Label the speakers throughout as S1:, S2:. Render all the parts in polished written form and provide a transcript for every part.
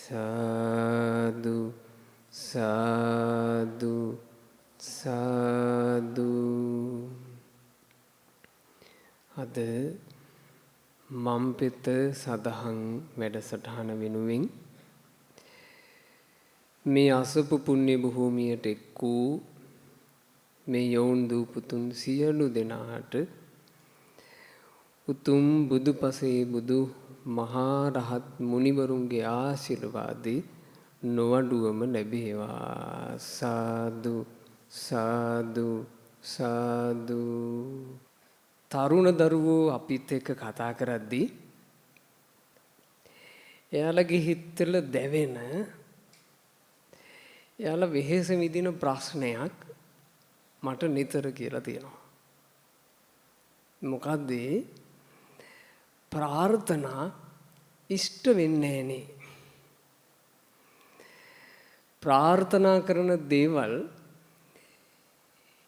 S1: සාදු සාදු සාදු. අද මම්පෙත සදහන් වැඩසටහන වෙනුවෙන් මේ අසපු පුණ්‍ය භූමියට එක් වූ මේ යොවුන් දූපුතුන් සියලු දෙනාට උතුම් බුදුපසේ බුදු මහා රහත් මුනිවරුන්ගේ ආශිර්වාදේ නොවඩුවම ලැබේවා. සාදු සාදු සාදු. තරුණ දරුවෝ අපිත් එක්ක කතා කරද්දී එයාලගේ හිතවල දැවෙන, එයාලා වෙහෙස විඳින ප්‍රශ්නයක් මට නිතර කියලා තියෙනවා. මොකද්ද? ප්‍රාර්ථනා ඉෂ්ට වෙන්නේ නෑනේ. ප්‍රාර්ථනා කරන දේවල්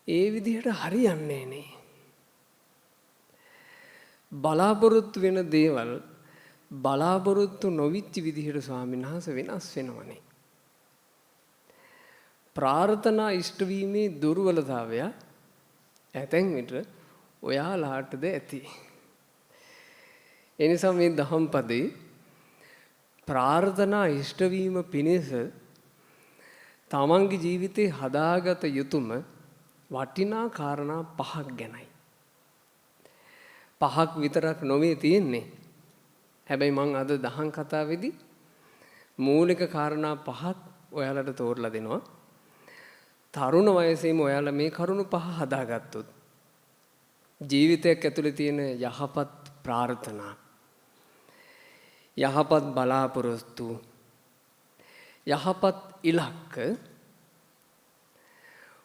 S1: ඒ විදිහට හරියන්නේ නෑනේ. බලාපොරොත්තු වෙන දේවල් බලාපොරොත්තු නොවිච්ච විදිහට ස්වාමීන් වහන්සේ වෙනස් වෙනවනේ. ප්‍රාර්ථනා ඉෂ්ට වීමේ දුර්වලතාවය ඇතැම් විට ඔයාලාටද ඇති. ඒ නිසා මේ දහම් පදේ ප්‍රාර්ථනා ඉෂ්ට වීම පිණිස තමන්ගේ ජීවිතේ හදාගත යුතුම වටිනා කාරණා පහක් ගැනයි. පහක් විතරක් නොවේ තියෙන්නේ. හැබැයි මං අද දහම් කතාවේදී මූලික කාරණා පහක් ඔයාලට තෝරලා දෙනවා. තරුණ වයසේම ඔයාලා මේ කරුණු පහ හදාගත්තොත් ජීවිතයක් ඇතුලේ තියෙන යහපත් ප්‍රාර්ථනා, යහපත් බලාපොරොත්තු, යහපත් ඉලක්ක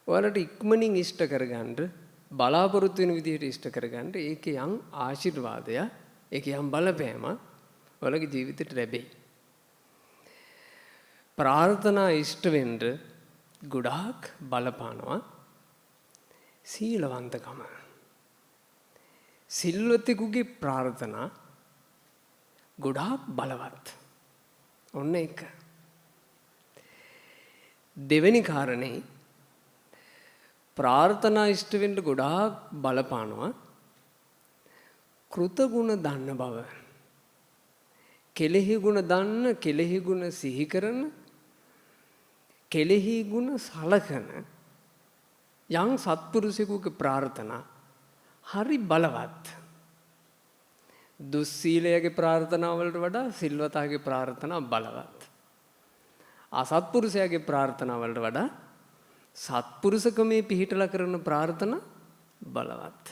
S1: ඔයාලට ඉක්මනින් ඉෂ්ට කරගන්න, බලාපොරොත්තු වෙන විදිහට ඉෂ්ට කරගන්න ඒකේ යම් ආශිර්වාදයක්, ඒකේ යම් බලපෑමක් ඔයාලගේ ජීවිතේට ලැබෙයි. ප්‍රාර්ථනා ඉෂ්ට වෙන්න ගොඩාක් බලපානවා සීලවන්තකම. සිල්වතෙකුගේ ප්‍රාර්ථනා ගොඩාක් බලවත්. ඔන්න එක. දෙවෙනි කාරණේ, ප්‍රාර්ථනා ඉෂ්ට වෙන්න ගොඩාක් බලපානවා කෘතගුණ දන්න බව. කෙලෙහි ගුණ දන්න, කෙලෙහි ගුණ සිහි කරන, කෙලෙහි ගුණ සලකන යම් සත්පුරුෂයෙකුගේ ප්‍රාර්ථනා හරි බලවත්. දුස්සීලයේ ප්‍රාර්ථනා වලට වඩා සිල්වතාගේ ප්‍රාර්ථනා බලවත්. අසත්පුරුෂයාගේ ප්‍රාර්ථනා වලට වඩා සත්පුරුෂකමේ පිහිටලා කරන ප්‍රාර්ථනා බලවත්.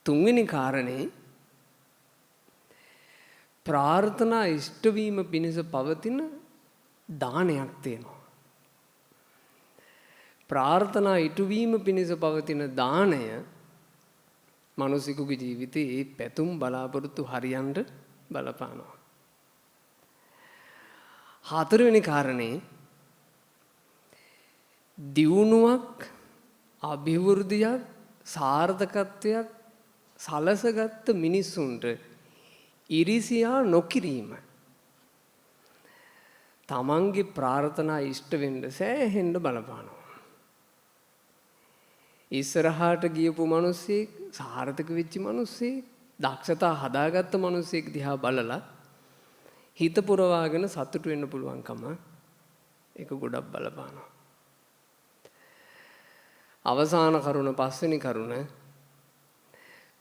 S1: තුන්වෙනි කාරණේ, ප්‍රාර්ථනා ඉෂ්ට වීම පිණිස පවතින දානයක් තියෙනවා. ප්‍රාර්ථනා ඉටු වීම පිණිස පවතින දානය මනුස්සයෙකුගේ ජීවිතේ ඒ පැතුම් බලාපොරොත්තු හරියන්න බලපානවා. හතරවෙනි කාරණේ, දියුණුවක්, අභිවෘද්ධියක්, සාර්ථකත්වයක් සලසගත්ත මිනිස්සුන්ට ඉරිසියා නොකිරීම තමන්ගේ ප්‍රාර්ථනා ඉෂ්ට වෙන්න සෑහෙන්න බලපානවා. ඉස්සරහට ගියපු මිනිස්සෙක්, සාර්ථක වෙච්ච මිනිස්සෙක්, දක්ෂතා හදාගත්ත මිනිස්සෙක් දිහා බලලා හිත පුරවාගෙන සතුටු වෙන්න පුළුවන්කම ඒක ගොඩක් බලපානවා. අවසාන කරුණ, පස්වෙනි කරුණ,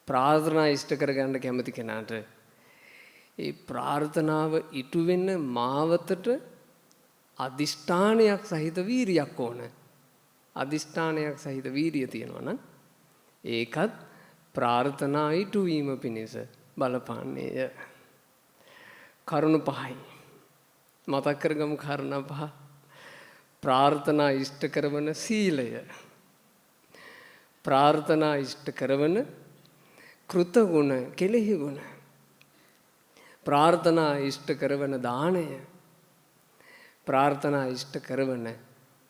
S1: ප්‍රාර්ථනා ඉෂ්ට කරගන්න කැමති කෙනාට ඒ ප්‍රාර්ථනාව ඉටු වෙන්න මාවතට අදිෂ්ඨානයක් සහිත වීරියක් ඕන. අදිෂ්ඨානයක් සහිත වීරිය තියෙනවා නම් ඒකත් ප්‍රාර්ථනා ඉටු වීම පිණිස බලපාන්නේය. කරුණු පහයි. මතක් කරගමු කාරණා පහ. ප්‍රාර්ථනා ඉෂ්ට කරවන සීලය, ප්‍රාර්ථනා ඉෂ්ට කරවන කෘතගුණ, කෙලෙහි ගුණ, ප්‍රාර්ථනා ඉෂ්ට කරවන දානය, ප්‍රාර්ථනා ඉෂ්ට කරවන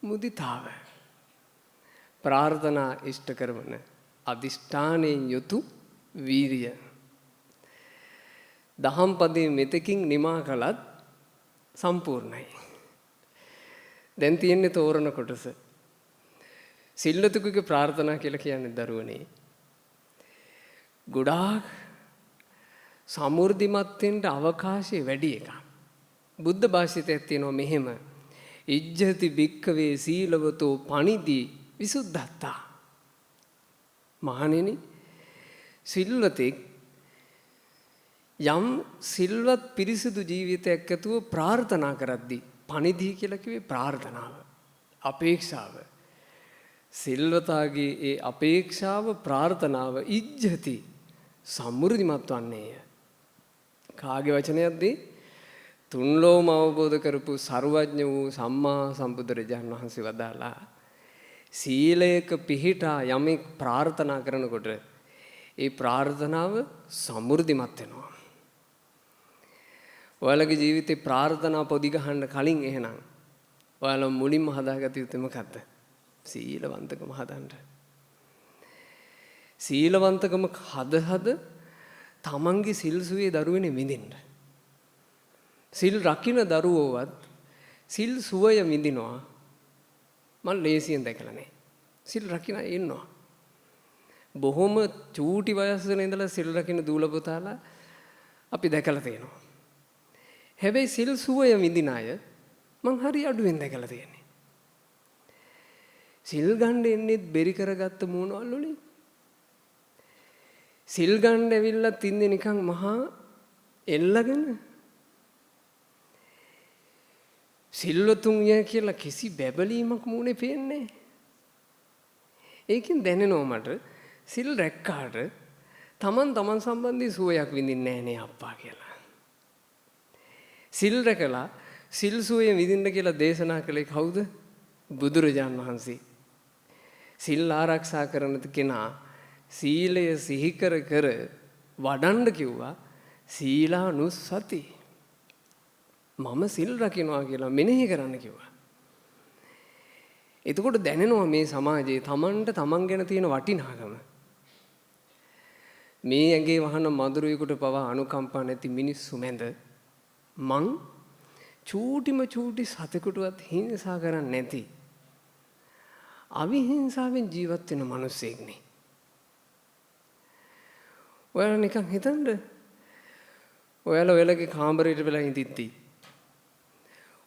S1: මුදිතාව, ප්‍රාර්ථනා ඉෂ්ට කරවන අදිෂ්ඨානයෙන් යුතු වීරිය. දහම් පදයේ මෙතකින් නිමා කළත් සම්පූර්ණයි. දැන් තියෙන්නේ තෝරන කොටස. සිල්වතෙකුගේ ප්‍රාර්ථනා කියලා කියන්නේ දරුවනේ ගොඩාක් සමෘද්ධිමත් වෙන්න අවකාශය වැඩි එකක්. බුද්ධ භාෂිතයක් තියෙනවා මෙහෙම. ඉජ්ජති භික්ඛවේ සීලවතෝ පනිදි විසුද්ධත්තා. මහණෙනි, සිල්වතෙක් යම් සිල්වත් පිරිසිදු ජීවිතයක් ඇතුව ප්‍රාර්ථනා කරද්දී, පනිදි කියලා කිව්වේ ප්‍රාර්ථනාව, අපේක්ෂාව. සිල්වතාගේ ඒ අපේක්ෂාව ප්‍රාර්ථනාව ඉජ්ජති සමෘද්ධිමත් වන්නේය. කාගේ වචනයක්ද? තුන්ලෝම අවබෝධ කරපු සර්වඥ වූ සම්මා සම්බුදුරජාණන් වහන්සේ වදාලා සීලයක පිහිටා යමෙක් ප්‍රාර්ථනා කරනකොට ඒ ප්‍රාර්ථනාව සමෘද්ධිමත් වෙනවා. ඔයාලගේ ජීවිතේ ප්‍රාර්ථනා පොදි ගහන්න කලින් එහෙනම් ඔයාලා මුලින්ම හදාගත යුත්තේ මොකද්ද? සීලවන්තකම හදන්න. සීලවන්තකම හද හද තමන්ගේ සිල් සුවේ දරුවනේ විඳින්න. සිල් රකින්න දරුවෝවත් සිල් සුවය විඳිනවා මං ලේසියෙන් දැකලා නෑ. සිල් රකින්න අය ඉන්නවා. බොහොම චූටි වයසෙ ඉඳලා සිල් රකින්න දූල පුතාලා අපි දැකලා තියෙනවා. හැබැයි සිල් සුවය විඳින අය මං හරි අඩුවෙන් දැකලා තියෙන්නේ. සිල් ගන්න එන්නේත් බෙරි කරගත්ත මූණවල් වලින්. සිල් ගන්න ඇවිල්ලා තින්නේ නිකන් මහා එල්ලගෙන. සිල්වතුන් ය කියලා කිසි බැබලීමක් මූණේ පේන්නේ. ඒකෙන් දැනෙනවා මට සිල් රැක්කාට තමන් තමන් සම්බන්ධයෙන් සුවයක් විඳින්නේ නෑ නේ අප්පා කියලා. සිල් රැකලා සිල් සුවය විඳින්න කියලා දේශනා කළේ කවුද? බුදුරජාන් වහන්සේ. සිල් ආරක්ෂා කරන කෙනා සීලය සිහි කර කර වඩන්න කිව්වා සීලානුස්සති. මම සිල් රකින්නවා කියලා මෙනෙහි කරන්න කිව්වා. එතකොට දැනෙනවා මේ සමාජයේ තමන්ට තමන් ගැන තියෙන වටිනාකම. මේ ඇඟේ වහන මදුරුවෙකුට පවා අනුකම්පා නැති මිනිස්සු මැද මං චූටිම චූටි සතෙකුටවත් හිංසා කරන්නේ නැති අවිහිංසාවෙන් ජීවත් වෙන මිනිස්සෙක් නේ. ඔයාලා නිකන් හිතන්න, ඔයාලා ඔයාලගේ කාමරේට වෙලා ඉඳිද්දි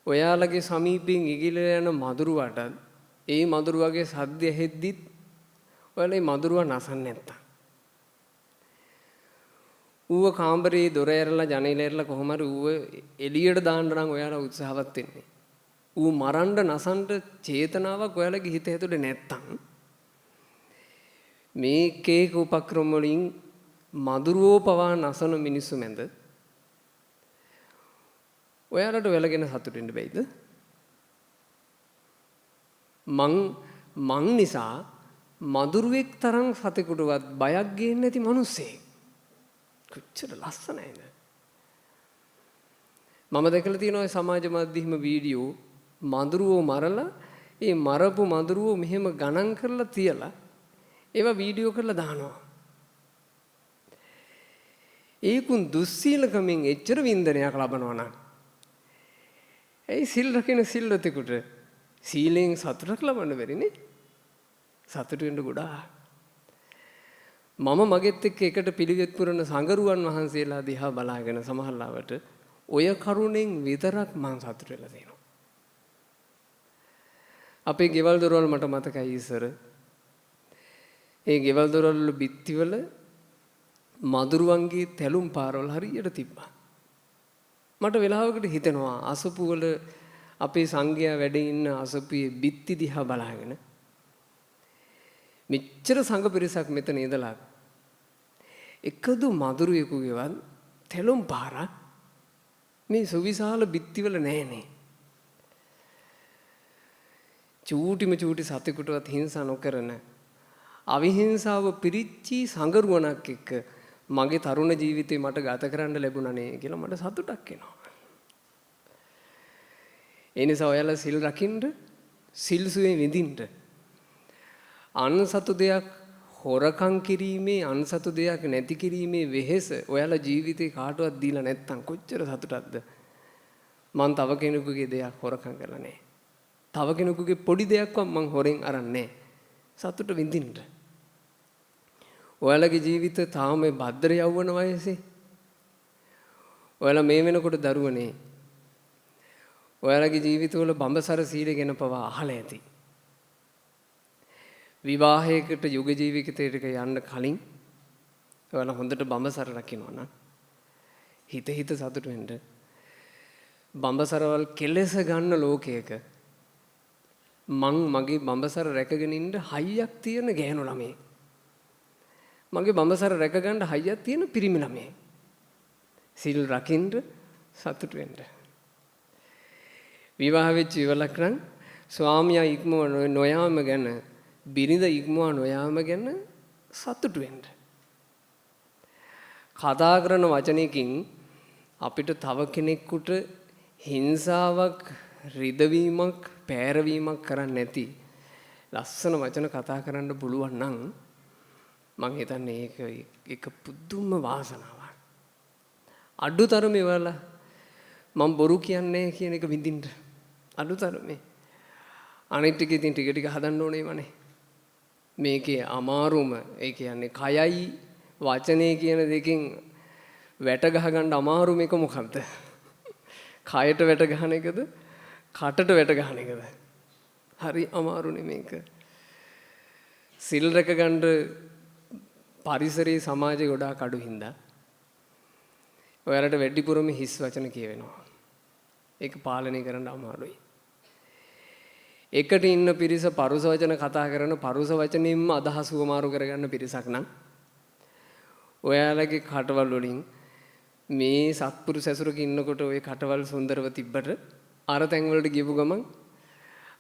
S1: ඔයාලගේ සමීපයෙන් ඉගිලලා යන මදුරුවටත් ඒ මදුරුවගේ සද්ද ඇහෙද්දිත් ඔයාලා ඒ මදුරුවා නසන්නේ නැත්තම්, ඌව කාමරේ දොර ඇරලා ජනේල ඇරලා කොහොම හරි ඌව එළියට දාන්න නම් ඔයාලා උත්සාහවත් වෙන්නේ. ඌ මරන්න නසන්න චේතනාවක් ඔයාලගේ හිත ඇතුලේ නැත්තම් මේ කේක උපක්‍රම වලින් මදුරුවෝ පවා නසන මිනිස්සු මැද ඔයාලට ඔයාලගෙන සතුටු වෙන්න බැයිද? මං නිසා මදුරුවෙක් තරම් සතෙකුටවත් බයක් ගේන්නේ නැති මිනිස්සෙක්. කොච්චර ලස්සනයිද? මම දැකලා තියෙනවා සමාජ මාධ්‍යෙහිම වීඩියෝ මදුරුවෝ මරලා ඒ මරපු මදුරුවෝ මෙහෙම ගණන් කරලා තියලා ඒවා වීඩියෝ කරලා දානවා. ඒකුන් දුස්සීලකමින් එච්චර වින්දනයක් ලබනවා නම් ඇයි සිල් රකින සිල්වතෙකුට සීලෙන් සතුටක් ලබන්න බැරිනේ? සතුටු වෙන්න ගොඩාක්. මම මගෙත් එක්ක එකට පිළිවෙත් පුරන සංගරුවන් වහන්සේලා දිහා බලාගෙන සමහරවට ඔය කරුණෙන් විතරක් මං සතුටු වෙලා තියෙනවා. අපේ ගෙවල් දොරවල් මට මතකයි ඉස්සර. ඒ ගෙවල් දොරවල් වල බිත්තිවල මදුරුවන්ගේ තැලුම් පාරවල් හරියට තිබ්බා. මට වෙලාවකට හිතෙනවා අසපු වල අපේ සංඝයා වැඩ ඉන්න අසපුවේ බිත්ති දිහා බලාගෙන මෙච්චර සංඝ පිරිසක් මෙතන ඉඳලා එකදු මදුරුවෙකුගේවත් තැලුම් පාරක් මේ සුවිශාල බිත්තිවල නෑනේ. චූටිම චූටි සතෙකුටවත් හිංසා නොකරන අවිහිංසාව පිරිච්චි සංගරුවනක් එක්ක මගේ තරුණ ජීවිතේ මට ගත කරන්න ලැබුණා නේ කියලා මට සතුටක් එනවා. ඒ නිසා ඔයාලා සිල් රකින්න, සිල් සුවේ විඳින්න. අන්සතු දෙයක් හොරකම් කිරීමේ, අන්සතු දෙයක් නැති කිරීමේ වෙහෙස ඔයාලා ජීවිතේ කාටවත් දීලා නැත්තම් කොච්චර සතුටක්ද? මං තව කෙනෙකුගේ දෙයක් හොරකම් කරලා නැහැ. තව කෙනෙකුගේ පොඩි දෙයක්වත් මං හොරෙන් අරන් නැහැ. සතුට විඳින්න. ඔයාලගේ ජීවිත තාම මේ භද්‍ර යෞවන වයසේ. ඔයාලා මේ වෙනකොට දරුවනේ. ඔයාලගේ ජීවිතවල බඹසර සීල ගැන පවා අහලා ඇති. විවාහයකට යුග ජීවිතයකට යන්න කලින් ඔයාලා හොඳට බඹසර රකින්නවා නම් හිත හිත සතුට වෙන්න. බඹසරවල් කෙලෙස ගන්න ලෝකයක මං මගේ බඹසර රැකගෙන ඉන්න හයියක් තියෙන ගෑනු ළමයෙක්. මගේ බඹසර රැක ගන්න හයියක් තියෙන පිරිමි ළමයෙක්. සිල් රකින්න සතුට වෙන්න. විවාහ වෙච්ච ඉවලක් නම් ස්වාමියා ඉක්මව නොයාම ගැන, බිරිඳ ඉක්මවා නොයාම ගැන සතුටු වෙන්න. කතා කරන වචනයකින් අපිට තව කෙනෙකුට හිංසාවක්, රිදවීමක්, පෑරවීමක් කරන්නේ නැති ලස්සන වචන කතා කරන්න පුළුවන් නම් මං හිතන්නේ ඒක එක පුදුම වාසනාවක්. අඩුතරමේ ඔයාලා මං බොරු කියන්නේ කියන එක විඳින්න. අඩුතරමේ. අනිත් ටික ඉතින් ටික ටික හදන්න ඕනේ වනේ. මේකේ අමාරුම ඒ කියන්නේ කයයි වචනේ කියන දෙකෙන් වැට ගහ ගන්න අමාරුම එක මොකද්ද? කයට වැට ගහන එකද? කටට වැට ගහන එකද? හරි අමාරුනේ මේක. සිල් රැක ගන්න පරිසරයේ සමාජේ ගොඩාක් අඩු හින්දා ඔයාලට වැඩිපුරම හිස් වචන කියවෙනවා. ඒක පාලනය කරන්න අමාරුයි. එකට ඉන්න පිරිස පරුස වචන කතා කරන පරුස වචනින්ම අදහස් හුවමාරු කරගන්න පිරිසක් නම් ඔයාලගේ කටවල් වලින් මේ සත්පුරුෂ ඇසුරක ඉන්නකොට ඔය කටවල් සුන්දරව තිබ්බට අර තැන් වලට ගියපු ගමන්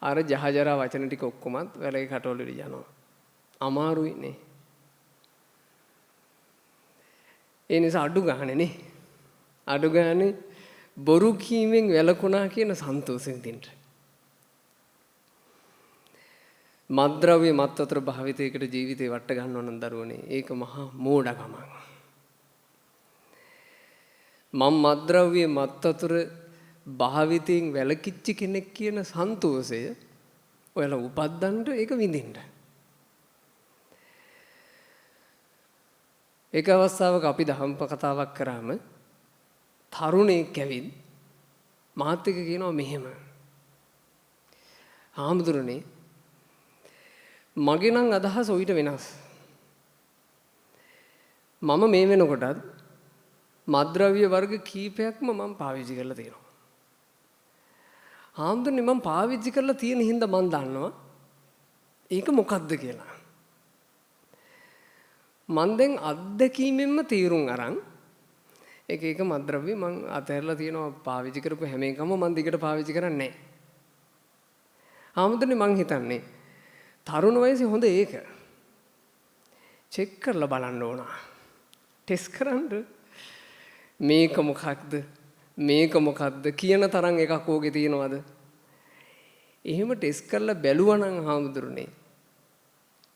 S1: අර ජහජරා වචන ටික ඔක්කොමත් ඔයාලගේ කටවල් වලට යනවා. අමාරුයි නේ. ඒ නිසා අඩු ගානේ නේ. අඩු ගානේ බොරු කීමෙන් වැළකුණා කියන සන්තෝෂෙ විඳින්න. මත්ද්‍රව්‍ය මත් වතුර භාවිතයකට ජීවිතේ වට ගන්නව නම් දරුවනේ ඒක මහා මෝඩකමක්. මං මත්ද්‍රව්‍ය මත් වතුර භාවිතයෙන් වැළකිච්ච කෙනෙක් කියන සන්තෝෂය ඔයාලා උපද්දන්න ඒක විඳින්න. එක අවස්ථාවක අපි දහම් කතාවක් කරාම තරුණයෙක් ඇවිත් මාත් එක්ක කියනවා මෙහෙම. හාමුදුරනේ මගේ නම් අදහස ඔయిత වෙනස්. මම මේ වෙනකොටත් මත්ද්‍රව්‍ය වර්ග කීපයක්ම මම පාවිච්චි කරලා තියෙනවා. හාමුදුරනේ මම පාවිච්චි කරලා තියෙන හින්දා මං දන්නවා ඒක මොකද්ද කියලා. මං දැන් අත්දැකීමෙන්ම තීරුම් අරන් එක එක මත්ද්‍රව්‍ය මං අතහැරලා තියෙනවා. පාවිච්චි කරපු හැම එකම මං දිගට පාවිච්චි කරන්නේ නැහැ. හාමුදුරනේ මං හිතන්නේ තරුණ වයසේ හොඳ ඒක චෙක් කරලා බලන්න ඕන. ටෙස්ට් කරන්න මේක මොකක්ද මේක මොකක්ද කියන තරම් එකක් ඕකේ තියෙනවද? එහෙම ටෙස්ට් කරලා බැලුවා නම් හාමුදුරනේ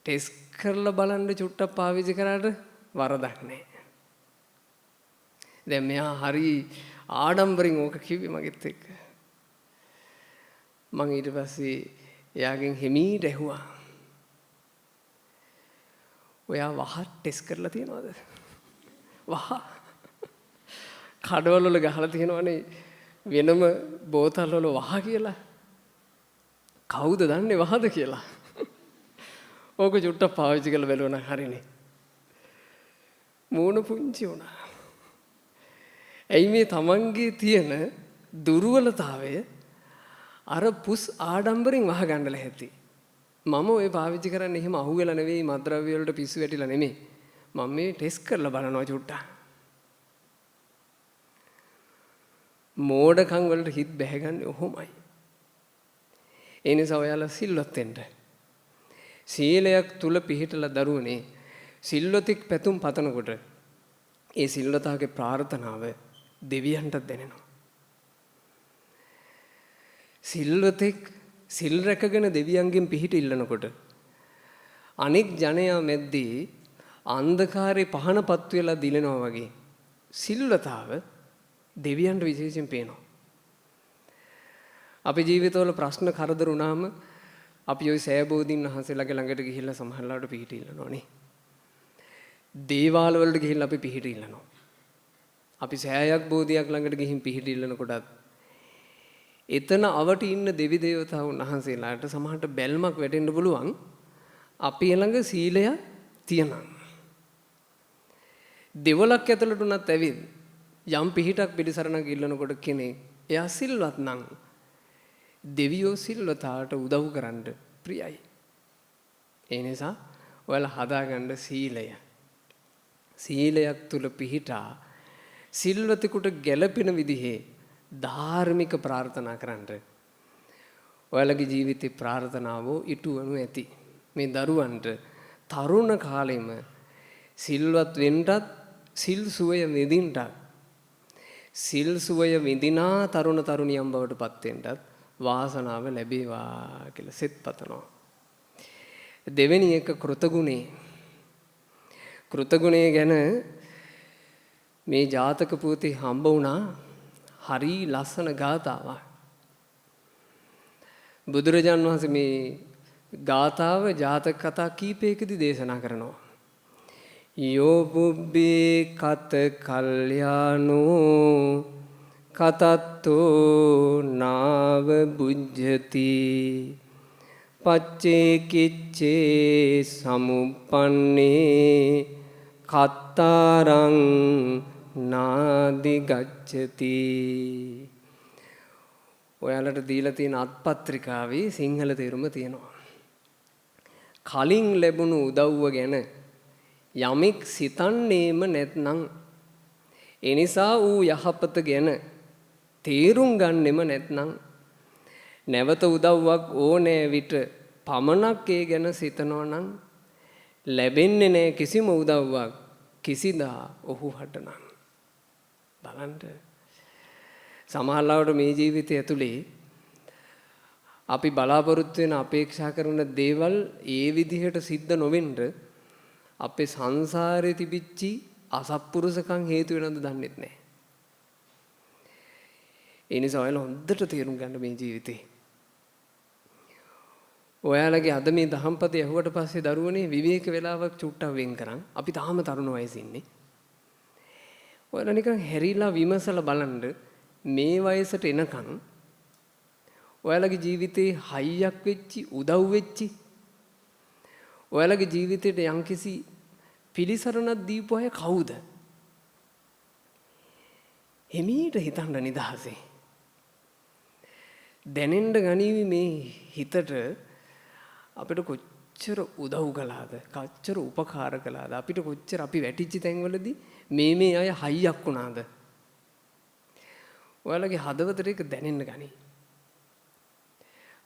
S1: ටෙස්ට් කරලා බලන්න චුට්ටක් පාවිච්චි කරාට වරදක් නෑ. දැන් මෙයා හරි ආඩම්බරින් ඕක කිව්වේ මගෙත් එක්ක. මං ඊට පස්සේ එයාගෙන් හිමීට ඇහුවා. ඔයා වහ ටෙස්ට් කරලා තියනවද? වහ කඩවල වල ගහලා තියෙනවනේ වෙනම බෝතල් වල වහ කියලා. කවුද දන්නේ වහද කියලා? ඕක චුට්ටක් පාවිච්චි කරලා බැලුවා නම් හරිනේ. මූණ පුංචි වුණා. ඇයි මේ තමන්ගේ තියෙන දුර්වලතාවය අර පුස් ආඩම්බරින් වහ ගන්න ලැහැති. මම ඔය පාවිච්චි කරන්නේ එහෙම අහුවෙලා නෙවෙයි, මත්ද්‍රව්‍ය වලට පිස්සු වැටිලා නෙමෙයි. මම මේ ටෙස්ට් කරලා බලනවා චුට්ටක්. මෝඩකම් වලට හිත බැහැගන්නේ ඔහොමයි. ඒ නිසා ඔයාලා සිල්වත් වෙන්න. සීලයක් තුල පිහිටලා දරුවනේ සිල්වතෙක් පැතුම් පතනකොට ඒ සිල්වතාගේ ප්‍රාර්ථනාව දෙවියන්ටත් දැනෙනවා. සිල්වතෙක් සිල් රැකගෙන දෙවියන්ගෙන් පිහිට ඉල්ලනකොට අනෙක් ජනයා මැද්දේ අන්ධකාරේ පහනපත් වෙලා දිලෙනවා වගේ සිල්වතාව දෙවියන්ට විශේෂයෙන් පේනවා. අපේ ජීවිතවල ප්‍රශ්න කරදර වුණාම අපි ඔය සෑබෝධීන් වහන්සේලාගේ ළඟට ගිහිල්ලා සමහරලාට පිහිට ඉල්ලනවා නේ. දේවාල වලට ගිහිල්ලා අපි පිහිට ඉල්ලනවා. අපි සෑයක් බෝධියක් ළඟට ගිහින් පිහිට ඉල්ලනකොටත් එතන අවට ඉන්න දෙවි දේවතාවුන් වහන්සේලාට සමහරට බැල්මක් වැටෙන්න පුළුවන් අපි ළඟ සීලය තියනම්. දෙවලක් ඇතුළට උනත් ඇවිත් යම් පිහිටක් පිළිසරණක් ඉල්ලනකොට කෙනෙක් එයා සිල්වත් නම් දෙවියෝ සිල්වතාට උදව් කරන්න ප්‍රියයි. ඒ නිසා ඔයාලා හදාගන්න සීලය. සීලයක් තුල පිහිටා සිල්වතෙකුට ගැළපෙන විදිහේ ධාර්මික ප්‍රාර්ථනා කරන්න. ඔයාලගේ ජීවිතේ ප්‍රාර්ථනාව ඉටු වනු ඇති. මේ දරුවන්ට තරුණ කාලෙම සිල්වත් වෙන්නත්, සිල් සුවය විඳින්නත්, සිල් සුවය විඳිනා තරුණ තරුණියන් බවට පත් වෙන්නත් වාසනාව ලැබේවා කියලා සෙත් පතනවා. දෙවෙනි එක කෘතගුණේ. කෘතගුණය ගැන මේ ජාතක පුවතේ හම්බ වුණා හරි ලස්සන ගාථාවක්. බුදුරජාන් වහන්සේ මේ ගාථාව ජාතක කතා කීපයකදී දේශනා කරනවා. යෝ පුබ්බේ කත කල්යාණෝ කතත්තෝ නාව බුජ්ජති පච්චේ කිච්චේ සමුප්පන්නේ කත්තාරං නාදි ගච්ඡති. ඔයාලට දීලා තියෙන අත්පත්‍රිකාවේ සිංහල තේරුම තියෙනවා. කලින් ලැබුණු උදව්ව ගැන යමෙක් සිතන්නේම නැත්නම්, එනිසා ඌ යහපත ගැන තේරුම් ගන්නෙම නැත්නම්, නැවත උදව්වක් ඕනෑ විට පමණක් ඒ ගැන සිතනවා නම් ලැබෙන්නේ නෑ කිසිම උදව්වක් කිසිදා ඔහු හට නම්. බලන්න, සමහරවිට මේ ජීවිතය ඇතුලේ අපි බලාපොරොත්තු වෙන අපේක්ෂා කරන දේවල් ඒ විදිහට සිද්ධ නොවෙන්න අපේ සංසාරේ තිබිච්චි අසත්පුරුෂකම් හේතු වෙනවද දන්නෙත් නෑ. ඒ නිසා ඔයාලා හොඳට තේරුම් ගන්න මේ ජීවිතේ. ඔයාලගේ අද මේ දහම්පතේ ඇහුවට පස්සේ දරුවනේ විවේක වෙලාවක් චුට්ටක් වෙන් කරන්, අපි තාම තරුණ වයසේ ඉන්නේ. ඔයාලා නිකන් හැරිලා විමසලා බලන්න මේ වයසට එනකන් ඔයාලගේ ජීවිතේ හයියක් වෙච්චි, උදව් වෙච්චි, ඔයාලගේ ජීවිතේට යම්කිසි පිළිසරණක් දීපු අය කවුද? හිමීට හිතන්න නිදහසේ. දැනෙන්න ගනීවි මේ හිතට අපිට කොච්චර උදව් කළාද, කොච්චර උපකාර කළාද, අපිට කොච්චර අපි වැටිච්ච තැන්වලදී මේ මේ අය හයියක් වුණාද. ඔයාලගේ හදවතට ඒක දැනෙන්න ගනී.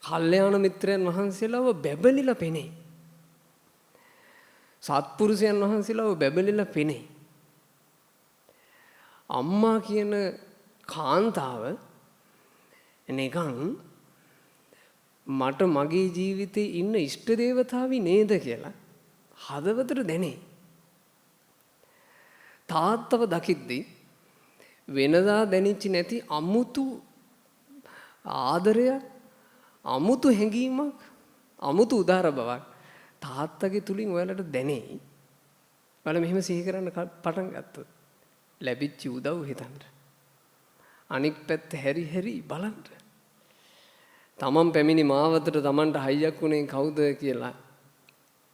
S1: කල්යාණ මිත්‍රයන් වහන්සේලාව බැබලිලා පෙනේ. සත්පුරුෂයන් වහන්සේලාව බැබලිලා පෙනේ. අම්මා කියන කාන්තාව නිකන් මට මගේ ජීවිතේ ඉන්න ඉෂ්ට දේවතාවි නේද කියලා හදවතට දැනේ. තාත්තව දකිද්දි වෙනදා දැනෙච්ච නැති අමුතු ආදරයක්, අමුතු හැඟීමක්, අමුතු උදාර බවක් තාත්තගේ තුලින් ඔයාලට දැනෙයි. ඔයාලා මෙහෙම සිහි කරන්න පටන් ගත්තොත් ලැබිච්ච උදව් හිතන්න. අනික් පැත්ත හැරි හැරි බලන්න. තමන් පැමිණි මාවතට තමන්ට හයියක් වුණේ කවුද කියලා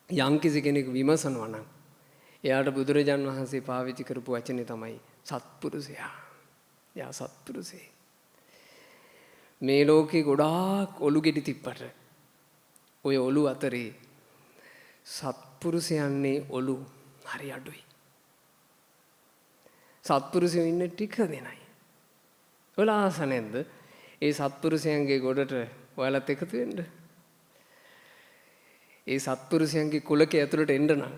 S1: යම්කිසි කෙනෙක් විමසනවා නම් එයාට බුදුරජාන් වහන්සේ පාවිච්චි කරපු වචනේ තමයි සත්පුරුෂයා. එයා සත්පුරුෂයෙක්. මේ ලෝකේ ගොඩාක් ඔලු ගෙඩි තිබ්බට ඔය ඔලු අතරේ සත්පුරුෂයන්නේ ඔලු හරි අඩුයි. සත්පුරුෂයෝ ඉන්න ටික දෙනයි. ඔයාලා ආස නැද්ද ඒ සත්පුරුෂයන්ගේ ගොඩට ඔයාලත් එකතු වෙන්න? ඒ සත්පුරුෂයන්ගේ කුලකේ ඇතුළට එන්න නම්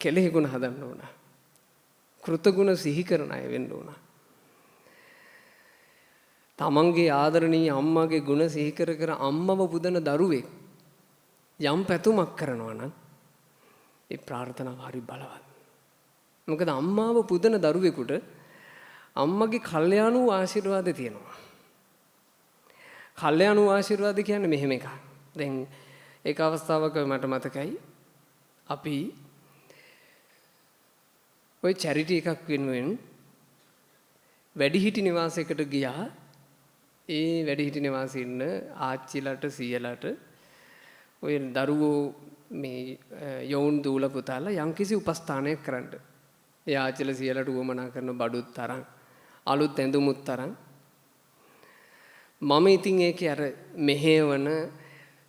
S1: කෙලෙහි ගුණ හදන්න ඕන. කෘතගුණ සිහි කරන අය වෙන්න ඕන. තමන්ගේ ආදරණීය අම්මාගේ ගුණ සිහි කර කර අම්මව පුදන දරුවෙක් යම් පැතුමක් කරනවා නම් ඒ ප්‍රාර්ථනාව හරි බලවත්. මොකද අම්මාව පුදන දරුවෙකුට අම්මගේ කල්යාණ වූ ආශිර්වාද තියෙනවා. කල්යාණු ආශිර්වාද කියන්නේ මෙහෙම එකක්. දැන් ඒක අවස්ථාවක මට මතකයි අපි ඔය චැරිටි එකක් වෙනුවෙන් වැඩිහිටි නිවාසයකට ගියා. ඒ වැඩිහිටි නිවාසයේ ඉන්න ආච්චිලට සීයලට ඔය දරුවෝ මේ යොවුන් දූල පුතාලා යම්කිසි උපස්ථානයක් කරන්න. ඒ ආච්චිලා සීයලට උවමනා කරන බඩුත් තරම් අලුත් ඇඳුමුත් තරම්. මම ඉතින් ඒකේ අර මෙහෙවන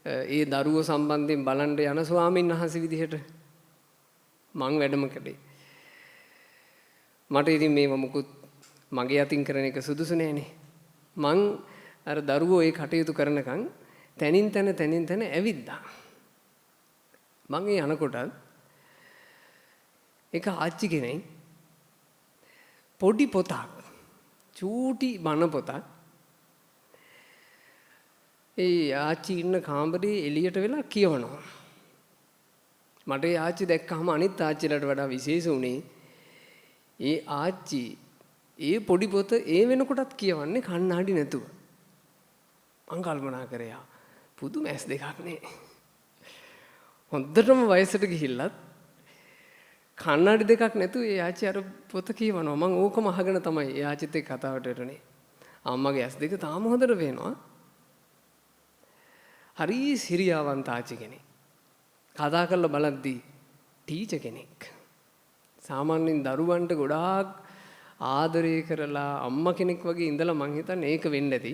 S1: ඒ දරුවෝ සම්බන්ධයෙන් බලන්න යන ස්වාමීන් වහන්සේ විදිහට මං වැඩම කළේ. මට ඉතින් මේව මුකුත් මගේ අතින් කරන එක සුදුසු නෑනේ. මං අර දරුවෝ ඒ කටයුතු කරනකන් තනින් තන තනින් තන ඇවිද්දා. මං ඒ යනකොටත් එක ආච්චි කෙනෙක් පොඩි පොතක්, චූටි බණ පොතක් ඒ ආච්චි ඉන්න කාමරේ එළියට වෙලා කියවනවා. මට ඒ ආච්චි දැක්කහම අනිත් ආච්චිලට වඩා විශේෂ වුණේ ඒ ආච්චි ඒ පොඩි පොත ඒ වෙනකොටත් කියවන්නේ කණ්ණාඩි නැතුව. මං කල්පනා කරයා පුදුම ඇස් දෙකක් නේ. හොඳටම වයසට ගිහිල්ලත් කණ්ණාඩි දෙකක් නැතුව ඒ ආච්චි අර පොත කියවනවා. මං ඕකම අහගෙන තමයි ඒ ආච්චිත් එක්ක කතාවට වැටුනේ. අම්මගේ ඇස් දෙක තාම හොඳට පේනවා. හරි සිරියාවන්ත ආච්චි කෙනෙක්. කතා කරලා බලද්දී ටීචර් කෙනෙක්. සාමාන්‍යයෙන් දරුවන්ට ගොඩාක් ආදරය කරලා අම්මා කෙනෙක් වගේ ඉඳලා මං හිතන්නේ ඒක වෙන්න ඇති.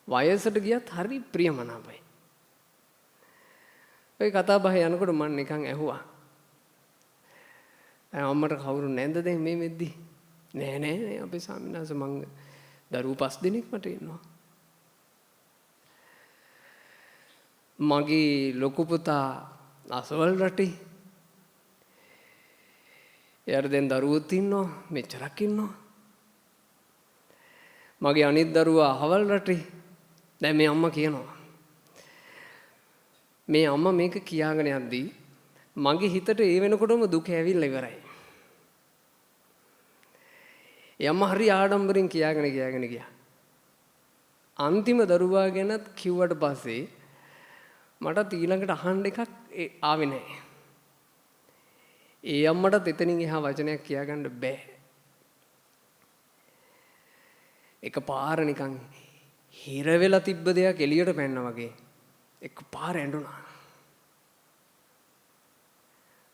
S1: වයසට ගියත් හරි ප්‍රියමනාපයි. ඔය කතා බහ යනකොට මං නිකන් ඇහුවා. අම්මට කවුරු නැන්ද දැන් මේ වෙද්දි? නෑ නෑ නෑ අපේ ස්වාමීන් වහන්සේ මං දරුවෝ 5 දෙනෙක් මට ඉන්නවා. මගේ ලොකු පුතා අසවල් රටේ. එයාට දැන් දරුවොත් ඉන්නවා, මෙච්චරක් ඉන්නවා. මගේ අනිත් දරුවා අහවල් රටේ. දැන් මේ අම්මා කියනවා. මේ අම්මා මේක කියාගෙන යද්දී මගේ හිතට ඒ වෙනකොටම දුක ඇවිල්ලා ඉවරයි. ඒ අම්මා හරි ආඩම්බරෙන් කියාගෙන කියාගෙන ගියා. අන්තිම දරුවා ගැනත් කිව්වට පස්සේ මටත් ඊළඟට අහන්න එකක් ආවේ නෑ. ඒ අම්මටත් එතනින් එහා වචනයක් කියාගන්න බෑ. එක පාර නිකන් හිර වෙලා තිබ්බ දෙයක් එළියට පැන්නා වගේ එක පාර ඇඬුණා.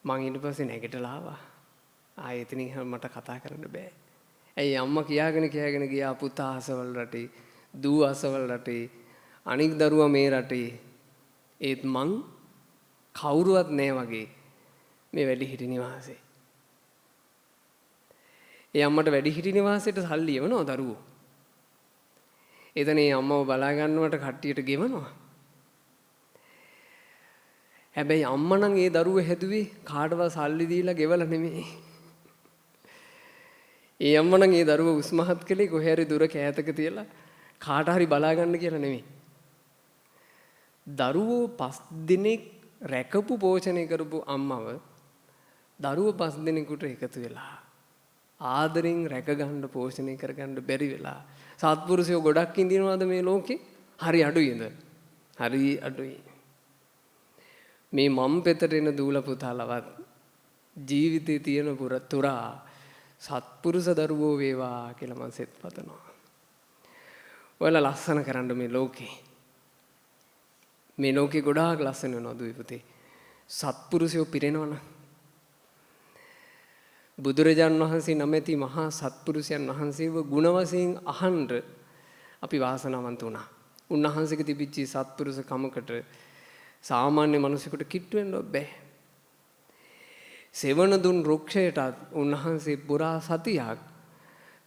S1: මං ඊට පස්සේ නැගිටලා ආවා. ආයෙ එතනින් එහා මට කතා කරන්න බෑ. ඇයි අම්මා කියාගෙන කියාගෙන ගියා පුතා අසවල් රටේ, දූ අසවල් රටේ, අනික් දරුවා මේ රටේ. ඒත් මං කවුරුවත් නෑ වගේ මේ වැඩිහිටි නිවාසේ. ඒ අම්මට වැඩිහිටි නිවාසයට සල්ලි එවනවා දරුවෝ. එතන ඒ අම්මව බලා ගන්නවට කට්ටියට ගෙවනවා. හැබැයි අම්මා නම් ඒ දරුවෝ හැදුවේ කාටවත් සල්ලි දීලා ගෙවලා නෙමෙයි. ඒ අම්මා නම් ඒ දරුවෝ උස්මහත් කළේ කොහේ හරි දුර කෑතක තියලා කාට හරි බලා ගන්න කියලා නෙමෙයි. දරුවෝ 5 දෙනෙක් රැකපු පෝෂණය කරපු අම්මව දරුවෝ 5 දෙනෙකුට එකතු වෙලා ආදරෙන් රැක ගන්න පෝෂණය කරගන්න බැරි වෙලා සත්පුරුෂයෝ ගොඩක් ඉඳිනවද මේ ලෝකේ? හරි අඩුයිද? හරි අඩුයි. මේ මම් පෙතට එන දූල පුතාලවත් ජීවිතේ තියෙන පුරතුරා සත්පුරුෂ දරුවෝ වේවා කියලා මං සෙත් පතනවා. ඔයාලා ලස්සන කරන්න මේ ලෝකේ. මේ ලෝකේ ගොඩාක් ලස්සන වෙනවා දුවේ පුතේ. සත්පුරුෂයෝ පිරෙනවනම්. බුදුරජාන් වහන්සේ නමැති මහා සත්පුරුෂයන් වහන්සේව ගුණ වශයෙන් අහන්න අපි වාසනාවන්ත වුණා. උන්වහන්සේගේ තිබිච්ච සත්පුරුෂ කමකට සාමාන්‍ය මිනිසෙකුට කිට්ටු වෙන්න බෑ. සෙවණ දුන් වෘක්ෂයටත් උන්වහන්සේ පුරා සතියක්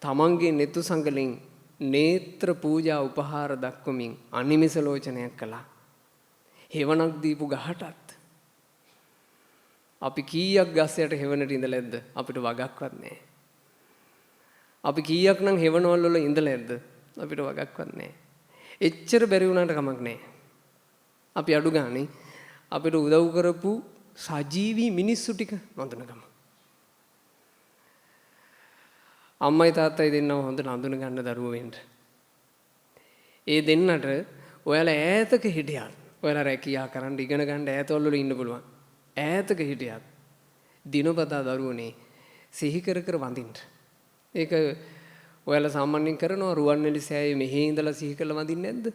S1: තමන්ගේ නෙතු සඟලින් නේත්‍ර පූජා උපහාර දක්වමින් අනිමිස ලෝචනයක් කළා. හෙවණක් දීපු ගහටත් අපි කීයක් ගස් යට හෙවණට ඉඳලා ඇද්ද? අපිට වගක්වත් නෑ. අපි කීයක් නම් හෙවණවල් වල ඉඳලා ඇද්ද? අපිට වගක්වත් නෑ. එච්චර බැරි වුණාට කමක් නෑ. අපි අඩු ගානේ අපිට උදව් කරපු සජීවී මිනිස්සු ටික හඳුනගමු. අම්මයි තාත්තයි දෙන්නව හොඳට හඳුන ගන්න දරුවෝ වෙන්න. ඒ දෙන්නට ඔයාලා ඈතක හිටියත් ඔයාලා රැකියා කරන්න ඉගෙන ගන්න ඈතවල වල ඉන්න පුළුවන්. ඈතක හිටියත් දිනපතා දරුවනේ සිහි කර කර වඳින්න. ඒක ඔයාලා සාමාන්‍යයෙන් කරනවා. රුවන්වැලි සෑයේ මෙහි ඉඳලා සිහි කරලා වඳින්නේ නැද්ද?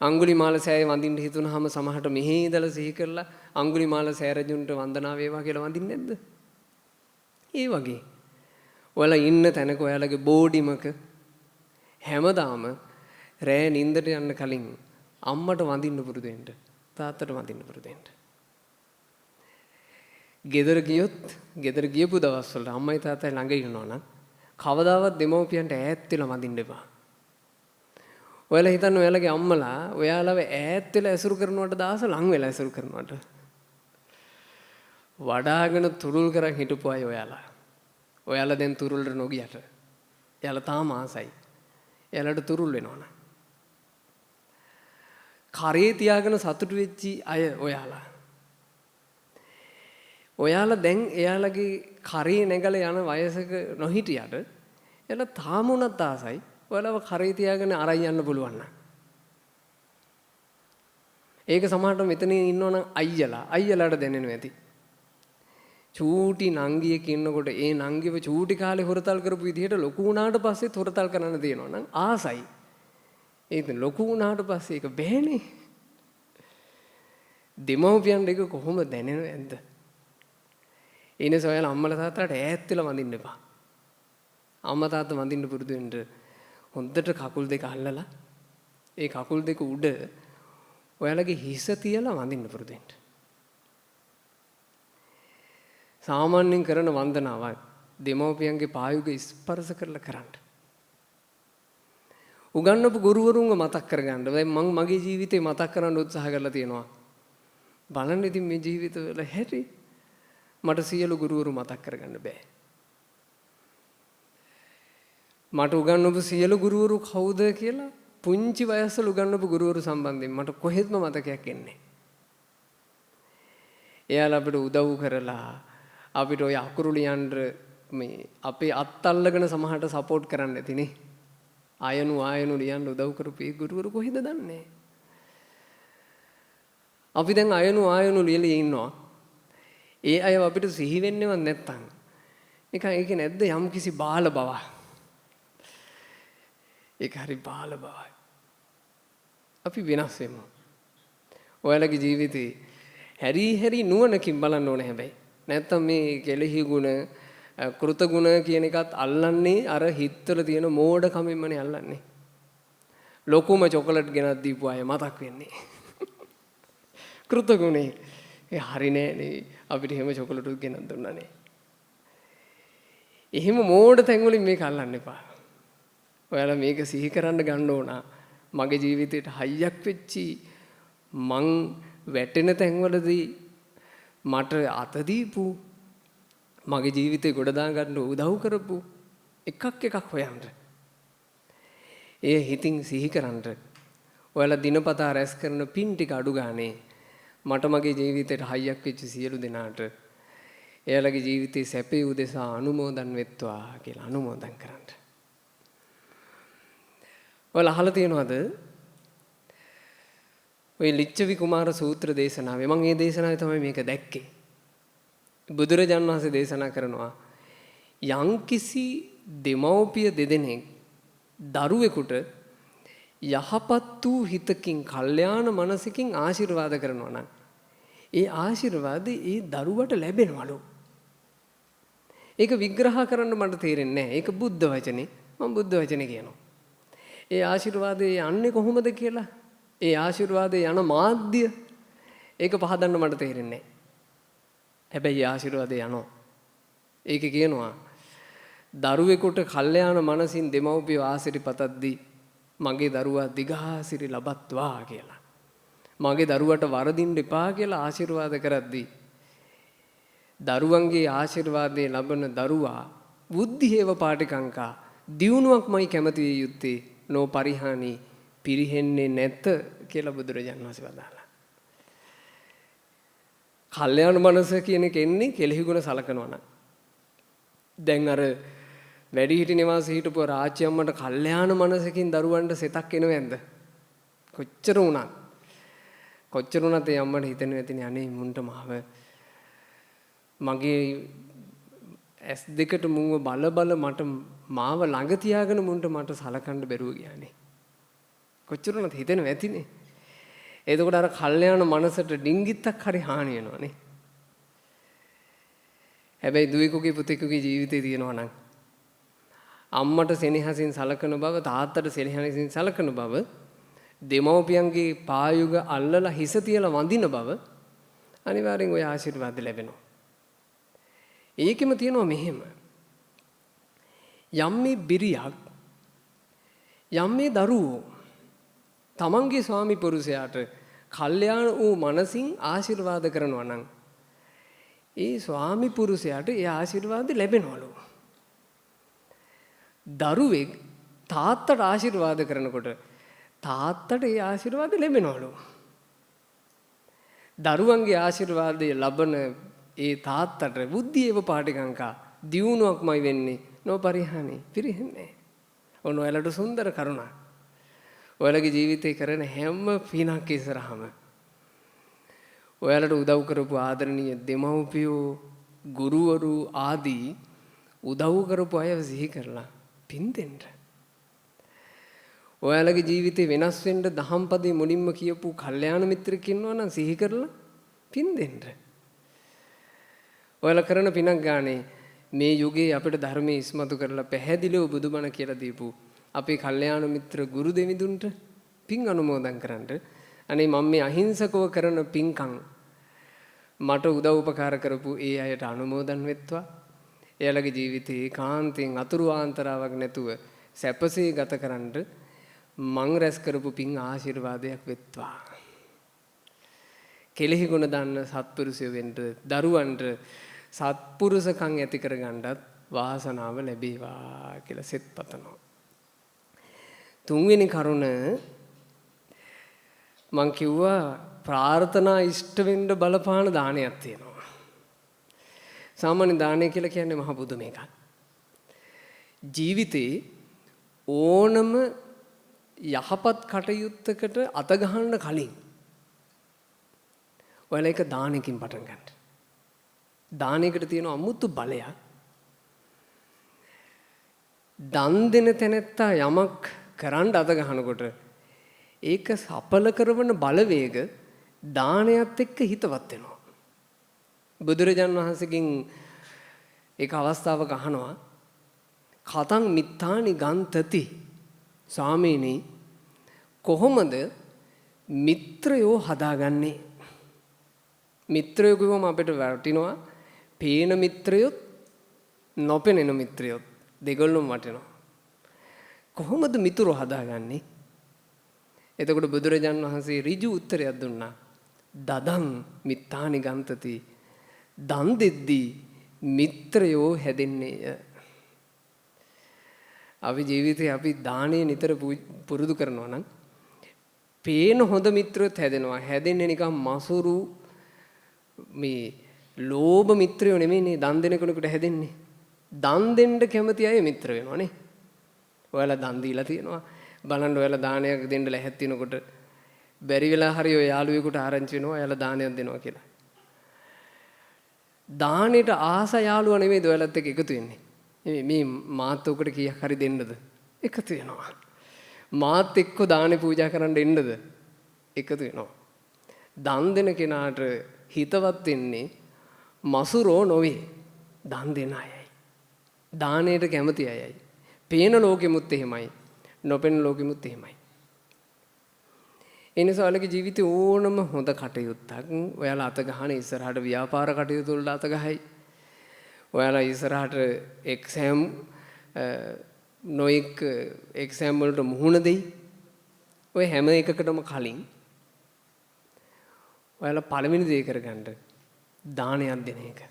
S1: අඟුලිමාල සෑයේ වඳින්න හිතුනහම සමහරට මෙහි ඉඳලා සිහි කරලා අඟුලිමාල සෑ රජුන්ට වන්දනා වේවා කියලා වඳින්නේ නැද්ද? ඒ වගේ ඔයාලා ඉන්න තැනක ඔයාලගේ බෝඩිමක හැමදාම රෑ නිින්දට යන්න කලින් අම්මට වඳින්න පුරුදු වෙන්න, තාත්තට වඳින්න පුරුදු වෙන්න. ගෙදර ගියොත්, ගෙදර ගියපු දවස්වල අම්මයි තාත්තයි ළඟ ඉන්නවා නම් කවදාවත් දෙමව්පියන්ට ඈත් වෙලා වඳින්න එපා. ඔයාලා හිතන්න ඔයාලගේ අම්මලා ඔයාලව ඈත් වෙලා ඇසුරු කරනවට දාස ලං වෙලා ඇසුරු කරනවට වඩාගෙන තුරුල් කරන් හිටපු අය ඔයාලා. ඔයාලා දැන් තුරුල්ට නොගියට එයාලා තාම ආසයි. එයාලට තුරුල් වෙනවනම්. කරේ තියාගෙන සතුටු වෙච්චි අය ඔයාලා. ඔයාලා දැන් එයාලගේ කරේ නැගලා යන වයසක නොහිටියට එයාලා තාම උනත් ආසයි. ඔයාලව කරේ තියාගෙන අරන් යන්න පුළුවන් නම්. ඒක සමහරට මෙතන ඉන්නවනම් අයියලා අයියලාට දැනෙනවා ඇති. චූටි නංගියෙක් ඉන්නකොට ඒ නංගිව චූටි කාලේ හොරතල් කරපු විදිහට ලොකු වුණාට පස්සෙත් හොරතල් කරන්න තියෙනවා නම් ආසයි. ඒත් ලොකු වුණාට පස්සේ ඒක බෑනේ. දෙමව්පියන් දෙක කොහොම දැනෙනවද ඇද්ද? ඒ නිසා ඔයාලා අම්මලා තාත්තලාට ඈත් වෙලා වඳින්න එපා. අම්මා තාත්තා වඳින්න පුරුදු වෙන්න හොඳට කකුල් දෙක අල්ලලා ඒ කකුල් දෙක උඩ ඔයාලගේ හිස තියලා වඳින්න පුරුදු වෙන්න. සාමාන්‍යයෙන් කරන වන්දනාවක් දෙමව්පියන්ගේ පායුග ස්පර්ශ කරලා කරන්න. උගන්වපු ගුරුවරුන්ව මතක් කරගන්න. දැන් මං මගේ ජීවිතේ මතක් කරන්න උත්සාහ කරලා තියෙනවා. බලන්න ඉතින් මේ ජීවිතවල හැටි මට සියලු ගුරුවරු මතක් කරගන්න බෑ. මට උගන්වපු සියලු ගුරුවරු කවුද කියලා පුංචි වයසවල උගන්වපු ගුරුවරු සම්බන්ධයෙන් මට කොහෙත්ම මතකයක් එන්නේ. එයාලා අපිට උදව් කරලා අපිට ඔය අකුරු ලියන්න මේ අපේ අත් අල්ලගෙන සමහරට සපෝට් කරන්න ඇතිනේ. ආයනු ආයනු ලියන්න උදව් කරපු ඒ ගුරුවරු කොහෙද දන්නේ? අපි දැන් අයනු ආයනු ලියලා ඉන්නවා. ඒ අය අපිට සිහි වෙන්නේවත් නැත්තම් නිකන් ඒකේ නැද්ද යම්කිසි බාල බවක්? ඒක හරි බාල බවයි. අපි වෙනස් වෙමු. ඔයාලගේ ජීවිතේ හැරි හැරි නුවණකින් බලන්න ඕනේ හැබැයි. නැත්තම් මේ කෙලෙහි ගුණ කෘත ගුණ කියන එකත් අල්ලන්නේ අර හිතවල තියෙන මෝඩකමින්මනේ අල්ලන්නේ. ලොකුම චොකලට් ගෙනත් දීපු අය මතක් වෙන්නේ. කෘත ගුණේ. ඒ හරි නෑ නේ අපිට එහෙම චොකලට් උත් ගෙනත් දුන්නා නේ. එහෙම මෝඩ තැන් වලින් මේක අල්ලන්න එපා. ඔයාලා මේක සිහි කරන්න ගන්න ඕන. මගේ ජීවිතේට හයියක් වෙච්චි මං වැටෙන තැන්වලදී මට අත දීපු මගේ ජීවිතේ ගොඩ දා ගන්න උදව් කරපු එකක් එකක් හොයන්න. ඒ හිතින් සිහි කරන්න. ඔයාලා දිනපතා රැස් කරන පින් ටික අඩු ගානේ මට මගේ ජීවිතේට හයියක් වෙච්ච සියලු දෙනාට එයාලගේ ජීවිතේ සැපේ උදෙසා අනුමෝදන් වෙත්වා කියලා අනුමෝදන් කරන්න. ඔයාලා අහලා තියෙනවද ඔය ලිච්ඡවි කුමාර සූත්‍ර දේශනාවේ? මම මේ දේශනාවේ තමයි මේක දැක්කේ. බුදුරජාන් වහන්සේ දේශනා කරනවා යම්කිසි දෙමව්පිය දෙදෙනෙක් දරුවෙකුට යහපත් වූ හිතකින් කල්යාණ මනසකින් ආශිර්වාද කරනවා නම් ඒ ආශිර්වාද ඒ දරුවට ලැබෙනවලු. ඒක විග්‍රහ කරන්න මට තේරෙන්නේ නැහැ. ඒක බුද්ධ වචනේ. මම බුද්ධ වචනේ කියනවා. ඒ ආශිර්වාදේ යන්නේ කොහොමද කියලා, ඒ ආශිර්වාදේ යන මාධ්‍ය ඒක පහදන්න මට තේරෙන්නේ නැහැ. හැබැයි ආශිර්වාදේ යනවා. ඒක කියනවා දරුවෙකුට කල්යාණ මනසින් දෙමව්පියෝ ආශිර්වාදපතද්දී මගේ දරුවා දිගාසිරි ලබත්වා කියලා. මගේ දරුවට වරදින්න එපා කියලා ආශිර්වාද කරද්දී දරුවන්ගේ ආශිර්වාදයේ ලබන දරුවා බුද්ධිහේව පාටිකංකා දියුණුවක්මයි කැමති විය යුත්තේ නෝ පරිහානි පිරිහෙන්නේ නැත කියලා බුදුරජාණන් වහන්සේ වදාළා. කල්යාණ මනස කියන එක එන්නේ කෙලෙහි ගුණ සලකනවා නම්. දැන් අර වැඩිහිටි නිවාසයේ හිටපු රාජ්‍ය අම්මට කල්යාණ මනසකින් දරුවන්ට සෙතක් එනව ඇද්ද? කොච්චර වුණත් කොච්චර වුණත් ඒ අම්මට හිතෙනවා ඇතිනේ, අනේ මුන්ට මාව මගේ ඇස් දෙකට මුන්ව බල බල මට මාව ළඟ තියාගෙන මුන්ට මට සලකන්න බැරුව ගියානේ. කොච්චර වුණත් හිතෙනවා ඇතිනේ. එතකොට අර කල්යාණ මනසට ඩිංගිත්තක් හරි හානි වෙනවනේ. හැබැයි දුවෙකුගේ පුතෙකුගේ ජීවිතේ තියෙනවා නම් අම්මට සෙනෙහසින් සලකන බව, තාත්තට සෙනෙහසින් සලකන බව, දෙමව්පියන්ගේ පායුග අල්ලලා හිස තියලා වඳින බව අනිවාර්යෙන් ඔය ආශිර්වාද ලැබෙනවා. ඒකෙම තියෙනවා මෙහෙම. යම් මේ බිරියක් යම් මේ දරුවෝ තමන්ගේ ස්වාමි පුරුෂයාට කල්යාණ වූ මනසින් ආශිර්වාද කරනවා නම් ඒ ස්වාමි පුරුෂයාට ඒ ආශිර්වාද ලැබෙනවලු. දරුවෙක් තාත්තට ආශිර්වාද කරනකොට තාත්තට ඒ ආශිර්වාද ලැබෙනවලු. දරුවන්ගේ ආශිර්වාදය ලබන ඒ තාත්තට බුද්ධියව පාටිකංකා දියුණුවක්මයි වෙන්නේ, නොපරිහානි පිරිහෙන්නේ. ඔන්න ඔයාලට සුන්දර කරුණක්. ඔයාලගේ ජීවිතේ කරන හැම පිනක් ඉස්සරහම ඔයාලට උදව් කරපු ආදරණීය දෙමව්පියෝ, ගුරුවරු ආදී උදව් කරපු අයව සිහි කරලා පින් දෙන්න. ඔයාලගේ ජීවිතේ වෙනස් වෙන්න දහම් පදේ මුලින්ම කියපු කල්යාණ මිත්‍රෙක් ඉන්නවා නම් සිහි කරලා පින් දෙන්න. ඔයාලා කරන පිනක් ගානේ මේ යුගයේ අපිට ධර්මයේ ඉස්මතු කරලා පැහැදිලිව බුදුබණ කියලා දීපු අපේ කල්යාණ මිත්‍ර ගුරු දෙවිඳුන්ට පින් අනුමෝදන් කරන්න. අනේ මම මේ අහිංසකව කරන පින්කම් මට උදව් උපකාර කරපු ඒ අයට අනුමෝදන් වෙත්වා. එයාලගේ ජීවිතේ ඒකාන්තයෙන් අතුරු ආන්තරාවක් නැතුව සැපසේ ගත කරන්න මං රැස් කරපු පින් ආශිර්වාදයක් වෙත්වා. කෙලෙහි ගුණ දන්න සත්පුරුෂයෝ වෙන්න, දරුවන්ට සත්පුරුෂකම් ඇති කරගන්නත් වාසනාව ලැබේවා කියලා සෙත් පතනවා. තුන්වෙනි කරුණ මං කිව්වා ප්‍රාර්ථනා ඉෂ්ට වෙන්න බලපාන දානයක් තියෙනවා. සාමාන්‍ය දානය කියලා කියන්නේ මහ පුදුම එකක්. ජීවිතේ ඕනම යහපත් කටයුත්තකට අත ගහන්න කලින් ඔයාලා එක දානකින් පටන් ගන්න. දානයකට තියෙන අමුතු බලයක්. දන් දෙන තැනැත්තා යමක් කරන්න අත ගහනකොට ඒක සඵල කරවන බලවේග දානයත් එක්ක හිතවත් වෙනවා. බුදුරජාන් වහන්සේගෙන් ඒක අවස්ථාවක අහනවා, කතං මිත්තානි ගන්තති ස්වාමීනි, කොහොමද මිත්‍රයෝ හදාගන්නේ? මිත්‍රයෝ කිව්වම අපිට වටිනවා පේන මිත්‍රයොත් නොපෙනෙන මිත්‍රයොත් දෙගොල්ලොම වටිනවා. කොහොමද මිතුරෝ හදාගන්නේ? එතකොට බුදුරජාන් වහන්සේ ඍජු උත්තරයක් දුන්නා. දදං මිත්තානි ගන්තති, දන් දෙද්දී මිත්‍රයෝ හැදෙන්නේය. අපි ජීවිතේ අපි දානේ නිතර පුරුදු කරනවා නම් පේන හොඳ මිත්‍රයොත් හැදෙනවා. හැදෙන්නේ නිකන් මසුරු මේ ලෝභ මිත්‍රයෝ නෙමෙයිනේ දන් දෙන කෙනෙකුට හැදෙන්නේ. දන් දෙන්න කැමති අය මිත්‍ර වෙනවා නේ. ඔයාලා දන් දීලා තියෙනවා. බලන්න ඔයාලා දානයක් දෙන්න ලැහැත් වෙනකොට බැරි වෙලා හරි ඔය යාළුවෙකුට ආරංචි වෙනවා ඔයාලා දානයක් දෙනවා කියලා. දානෙට ආස යාළුවා නෙමෙයිද ඔයාලත් එක්ක එකතු වෙන්නේ. මේ මාත් ඔකට කීයක් හරි දෙන්නද? එකතු වෙනවා. මාත් එක්ක දානේ පූජා කරන්න එන්නද? එකතු වෙනවා. දන් දෙන කෙනාට හිතවත් වෙන්නේ මසුරෝ නොවේ. දන් දෙන අයයි. දානයට කැමති අයයි. පේන ලෝකෙමුත් එහෙමයි. නොපෙනෙන ලෝකෙමුත් එහෙමයි. ඒ නිසා ඔයාලගේ ජීවිතේ ඕනම හොඳ කටයුත්තක් ඔයාලා අත ගහන ඉස්සරහට ව්‍යාපාර කටයුතු වලට අත ගහයි. ඔයාලා ඉස්සරහට එක්සෑම් නොඑක් එක්සෑම් වලට මුහුණ දෙයි. ඔය හැම එකකටම කලින් ඔයාලා පළවෙනි දේ කරගන්න දානයක් දෙන එක.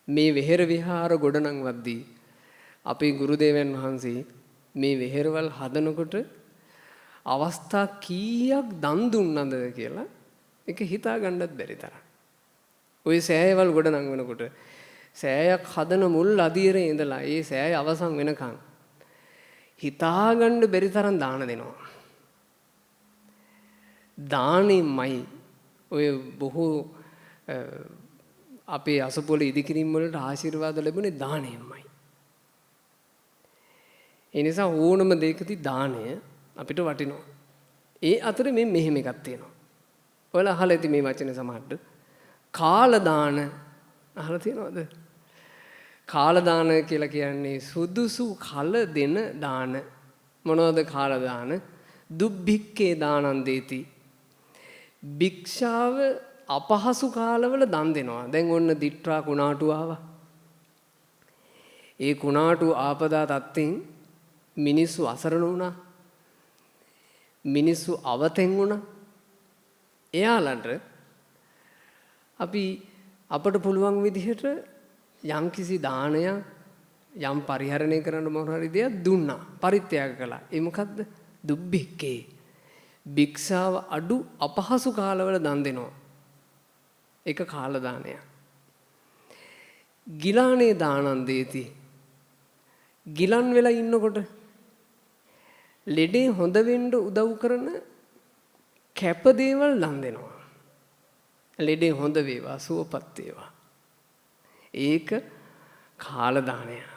S1: මේ වෙහෙර විහාර ගොඩනංවද්දී අපේ ගුරු දේවයන් වහන්සේ මේ වෙහෙරවල් හදනකොට අවස්ථා කීයක් දන් දුන්නද කියලා ඒක හිතා ගන්නත් බැරි තරම්. ඔය සෑයවල් ගොඩනංවනකොට සෑයක් හදන මුල් අදියරේ ඉඳලා ඒ සෑය අවසන් වෙනකන් හිතා ගන්න බැරි තරම් දාන දෙනවා. දානෙමයි ඔය බොහෝ අපේ අසපොළ ඉදිකිරීම් වලට ආශිර්වාද ලැබුණේ දාණයෙන්මයි. ඒ නිසා ඕනම දෙයකදී දාණය අපිට වටිනවා. ඒ අතරේ මේ මෙහෙම එකක් තියෙනවා. ඔයාලා අහලා ඇති මේ වචනේ සමහරට. කාල දාන අහලා තියෙනවද? කාල දාන කියලා කියන්නේ සුදුසු කල දෙන දාන. මොනවද කාල දාන? දුබ්බික්කේ දානං දේති. භික්ෂාව අපහසු කාලවල දන් දෙනවා. දැන් ඔන්න දිට්ඨා කුණාටු ආවා. ඒ කුණාටු ආපදා තත්ත්වෙන් මිනිස්සු අසරණ වුණා. මිනිස්සු අවතෙන් වුණා. එයාලට අපි අපට පුළුවන් විදිහට යම්කිසි දානයක් යම් පරිහරණය කරන්න මොන හරි දෙයක් දුන්නා. පරිත්‍යාග කළා. ඒ මොකද්ද? දුබ්බික්කේ. භික්ෂාව අඩු අපහසු කාලවල දන් දෙනවා. ඒක කාල දානයක්. ගිලානේ දානං දේති. ගිලන් වෙලා ඉන්නකොට ලෙඩේ හොඳ වෙන්න උදව් කරන කැප දේවල් දන් දෙනවා. ලෙඩේ හොඳ වේවා, සුවපත් වේවා. ඒක කාල දානයක්.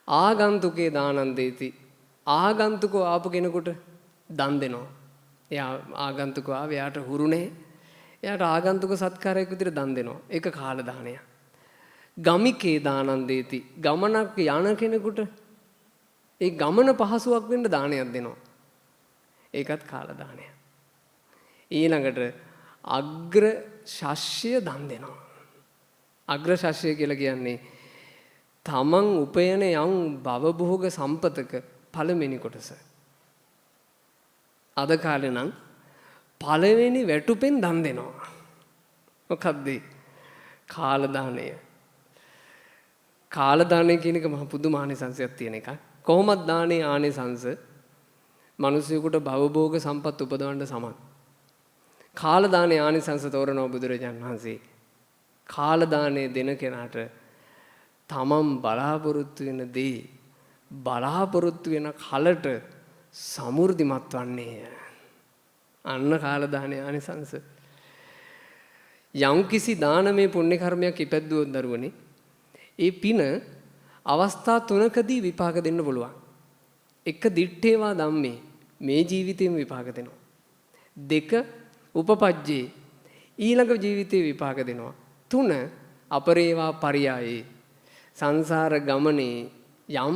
S1: ආගන්තුකේ දානං දේති. ආගන්තුකෝ ආපු කෙනෙකුට දන් දෙනවා. එයා ආගන්තුකෝ ආවේ, එයාට හුරු නෑ. එයාට ආගන්තුක සත්කාරයක් විදිහට දන් දෙනවා. ඒක කාල දානයක්. ගමිකේ දානං දේති. ගමනක් යන කෙනෙකුට ඒ ගමන පහසුවක් වෙන්න දානයක් දෙනවා. ඒකත් කාල දානයක්. ඊළඟට අග්‍ර ශස්්‍ය දන් දෙනවා. අග්‍ර ශස්්‍ය කියලා කියන්නේ තමන් උපයන යම් භවභෝග සම්පතක පළවෙනි කොටස. අද කාලේ නම් පළවෙනි වැටුපෙන් දන් දෙනවා. මොකද්ද? කාල දානය. කාල දානය කියන එක මහ පුදුම ආනිසංසයක් තියෙන එකක්. කොහොමද දානේ ආනිසංස? මිනිසෙකුට භවභෝග සම්පත් උපදවන්න සමත්. කාල දානේ ආනිසංස තෝරනවා බුදුරජාන් වහන්සේ. කාල දානේ දෙන කෙනාට තමන් බලාපොරොත්තු වෙන දේ බලාපොරොත්තු වෙන කලට සමෘද්ධිමත් වන්නේය. අන්න කාල දානේ ආනිසංස. යම්කිසි දානමය පුණ්‍ය කර්මයක් ඉපැද්දුවොත් දරුවනේ, ඒ පින අවස්ථා තුනකදී විපාක දෙන්න පුළුවන්. එක, දිත්තේවා ධම්මේ, මේ ජීවිතේම විපාක දෙනවා. දෙක, උපපජ්ජේ, ඊළඟ ජීවිතේ විපාක දෙනවා. තුන, අපරේවා පරියායේ, සංසාර ගමනේ යම්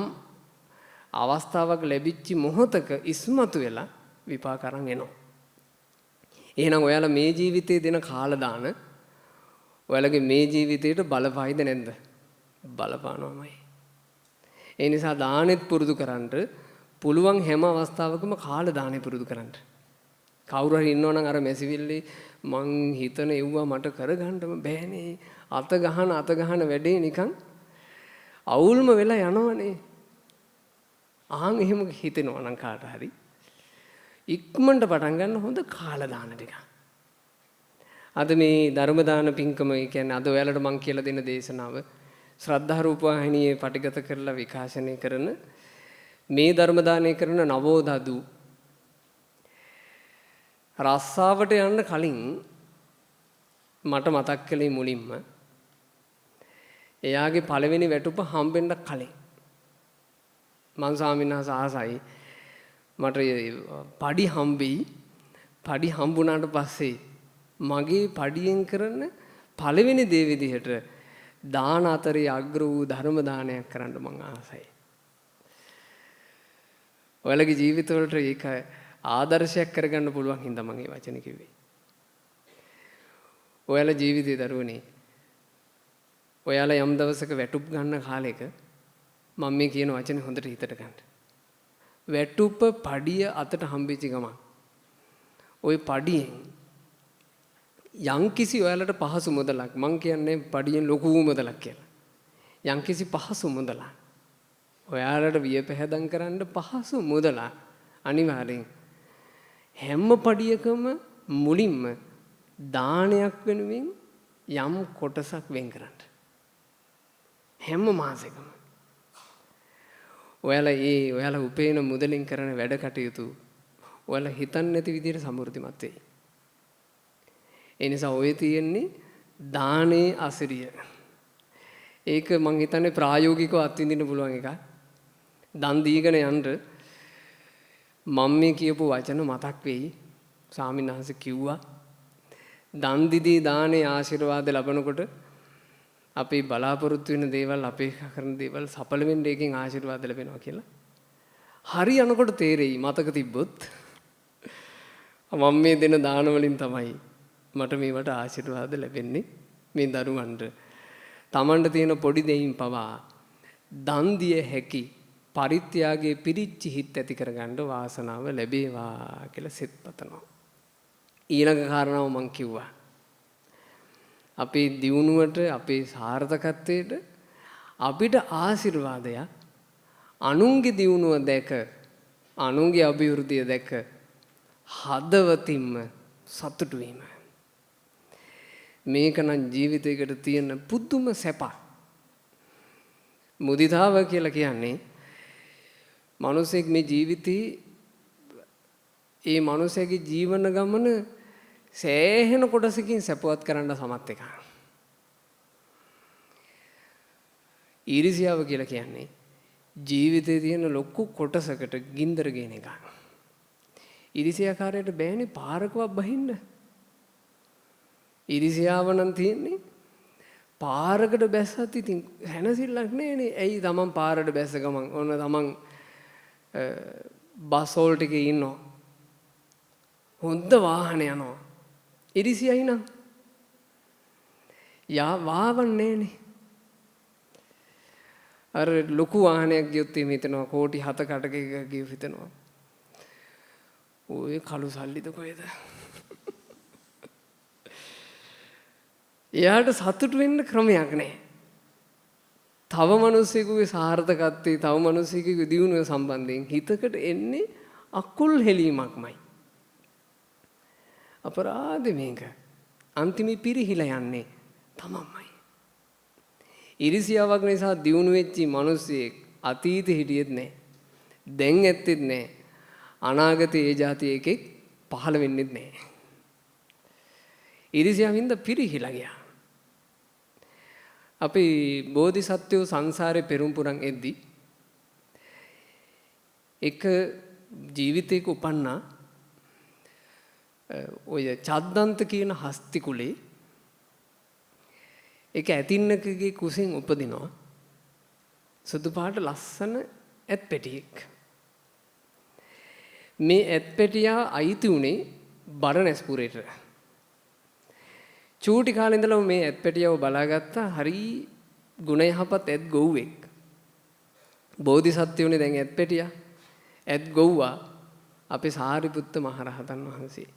S1: අවස්ථාවක් ලැබිච්ච මොහොතක ඉස්මතු වෙලා විපාක අරන් එනවා. එහෙනම් ඔයාලා මේ ජීවිතේ දෙන කාල දාන ඔයාලගේ මේ ජීවිතේට බලපායිද නැද්ද? බලපානවමයි. ඒ නිසා දානෙත් පුරුදු කරන්න පුළුවන් හැම අවස්ථාවකම කාල දානෙ පුරුදු කරන්න. කවුරු හරි ඉන්නවනම් අර මැසිවිල්ලේ මං හිතන එව්වා මට කරගන්නම බෑනේ. අත ගහන අත ගහන වැඩේ නිකන් අවුල්ම වෙලා යනවනේ. ආන් එහෙම හිතෙනවා නම් කාට හරි ඉක්මනට පටන් ගන්න හොඳ කාල දාන ටික. අද මේ ධර්ම දාන පින්කම, ඒ කියන්නේ අද ඔයාලට මං කියලා දෙන දේශනාව ශ්‍රද්ධා රූප වාහිනියේ පටිගත කරලා විකාශනය කරන මේ ධර්ම දානය කරන නවෝදදු රස්සාවට යන්න කලින් මට මතක් කළේ මුලින්ම එයාගේ පළවෙනි වැටුප හම්බෙන්න කලින් මං ස්වාමීන් වහන්සේ ආසයි මට පඩි හම්බෙයි. පඩි හම්බුණාට පස්සේ මගේ පඩියෙන් කරන පළවෙනි දේ විදිහට දාන අතරේ අග්‍ර වූ ධර්ම දානයක් කරන්න මං ආසයි. ඔයාලගේ ජීවිතවලට ඒක ආදර්ශයක් කරගන්න පුළුවන් හින්දා මං මේ වචන කිව්වේ. ඔයාලා ජීවිතේ දරුවනේ, ඔයාලා යම් දවසක වැටුප් ගන්න කාලෙක මම මේ කියන වචනේ හොඳට හිතට ගන්න. වැටුප පඩිය අතට හම්බෙච්ච ගමන් ඔය පඩියෙන් යම්කිසි ඔයාලට පහසු මුදලක්, මං කියන්නේ පඩියෙන් ලොකු මුදලක් කියලා. යම්කිසි පහසු මුදලක් ඔයාලට වියපැහැදම් කරන්න පහසු මුදලක් අනිවාර්යෙන් හැම පඩියකම මුලින්ම දානයක් වෙනුවෙන් යම් කොටසක් වෙන් කරන්න. හැම මාසෙකම ඔයාලා ඒ ඔයාලා උපේන මුදලින් කරන වැඩ කටයුතු ඔයාලා හිතන්නේ නැති විදිහට සමෘද්ධිමත් වෙයි. ඒ නිසා ඔය තියෙන්නේ දානේ අසිරිය. ඒක මං හිතන්නේ ප්‍රායෝගිකව අත්විඳින්න පුළුවන් එකක්. දන් දීගෙන යන්න මම මේ කියපු වචන මතක් වෙයි. ස්වාමීන් වහන්සේ කිව්වා දන් දීදී දානේ ආශිර්වාද ලබනකොට අපි බලාපොරොත්තු වෙන දේවල් අපේක්ෂා කරන දේවල් සඵල වෙන්න ඒකෙන් ආශිර්වාද ලැබෙනවා කියලා. හරි යනකොට තේරෙයි මතක තිබ්බොත් මම මේ දෙන දාන වලින් තමයි මට මේවට ආශිර්වාද ලැබෙන්නේ. මේ දරුවන්ට තමන්ට තියෙන පොඩි දෙයින් පවා දන් දිය හැකි පරිත්‍යාගයේ පිරිච්ච හිත් ඇති කරගන්න වාසනාව ලැබේවා කියලා සෙත් පතනවා. ඊළඟ කාරණාව මං කිව්වා. අපේ දියුණුවට අපේ සාර්ථකත්වයට අපිට ආශිර්වාදයක් අනුන්ගේ දියුණුව දැක අනුන්ගේ අභිවෘද්ධිය දැක හදවතින්ම සතුටු වීම. මේක නම් ජීවිතයකට තියෙන පුදුම සැපක්. මුදිතාව කියලා කියන්නේ මිනිසෙක් මේ ජීවිතේ ඒ මනුස්සයාගේ ජීවන ගමන සෑහෙන කොටසකින් සැපවත් කරන්න සමත් එකක්. ඊර්ෂ්‍යාව කියලා කියන්නේ ජීවිතේ තියෙන ලොකු කොටසකට ගින්දර ගේන එකක්. ඊර්ෂ්‍යාකාරයට බෑනේ පාරකවත් බහින්න. ඊර්ෂ්‍යාව නම් තියෙන්නේ පාරකට බැස්සත් ඉතින් හැනසිල්ලක් නෑනේ. ඇයි තමන් පාරට බැස්ස ගමන් ඔන්න තමන් බස් හෝල්ට් එකේ ඉන්නවා. හොඳ වාහන යනවා. ඉරිසියයි නම් යා වාවන්නේ නෑනේ. අර ලොකු වාහනයක් ගියොත් එහෙම හිතනවා කෝටි 7ක 8ක එකක් ගියොත් හිතනවා. ඔය කළු සල්ලිද කොහෙද? එයාට සතුටු වෙන්න ක්‍රමයක් නෑ. තව මිනිස්සෙකුගේ සාර්ථකත්වයේ තව මිනිස්සෙකුගේ දියුණුව සම්බන්ධයෙන් හිතකට එන්නේ අකුල් හෙලීමක්මයි. අපරාධ මේක. අන්තිමේ පිරිහිලා යන්නේ තමන්මයි. ඉරිසියාවක් නිසා දියුණු වෙච්ච මිනිස්සෙක් අතීතේ හිටියෙත් නෑ. දැන් ඇත්තෙත් නෑ. අනාගතේ ඒ જાති එකෙක් පහළ වෙන්නෙත් නෑ. ඉරිසියාවින්ද පිරිහිලා ගියා. අපි බෝධිසත්වයෝ සංසාරේ පෙරම් පුරන් එද්දි එක ජීවිතයක උපන්නා ඔය චද්දන්ත කියන හස්ති කුලේ එක ඇතින්නකගේ කුසෙන් උපදිනවා සුදු පාට ලස්සන ඇත් පෙටියෙක්. මේ ඇත් පෙටියා අයිති උනේ බරණැස්පුරේට. චූටි කාලේ ඉඳලම මේ ඇත් පෙටියව බලාගත්තා හරි ගුණ යහපත් ඇත් ගොව්වෙක්. බෝධිසත්වයෝනේ දැන් ඇත් පෙටියා. ඇත් ගොව්වා අපේ සාරිපුත්ත මහරහතන් වහන්සේ.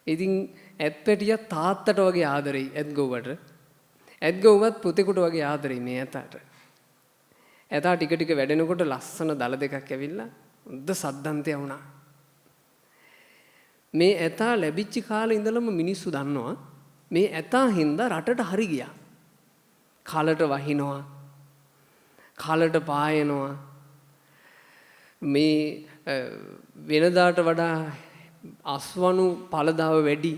S1: ඉතින් ඇත් පෙටියා තාත්තට වගේ ආදරෙයි ඇත් ගොව්වට. ඇත් ගොව්වත් පුතෙකුට වගේ ආදරෙයි මේ ඇතාට. ඇතා ටික ටික වැඩෙනකොට ලස්සන දල දෙකක් ඇවිල්ලා හොඳ සද්දන්තය වුණා. මේ ඇතා ලැබිච්ච කාලේ ඉඳලම මිනිස්සු දන්නවා මේ ඇතා හින්දා රටට හරි ගියා. කලට වහිනවා. කලට පායනවා. මේ වෙනදාට වඩා අස්වනු පළදාව වැඩි.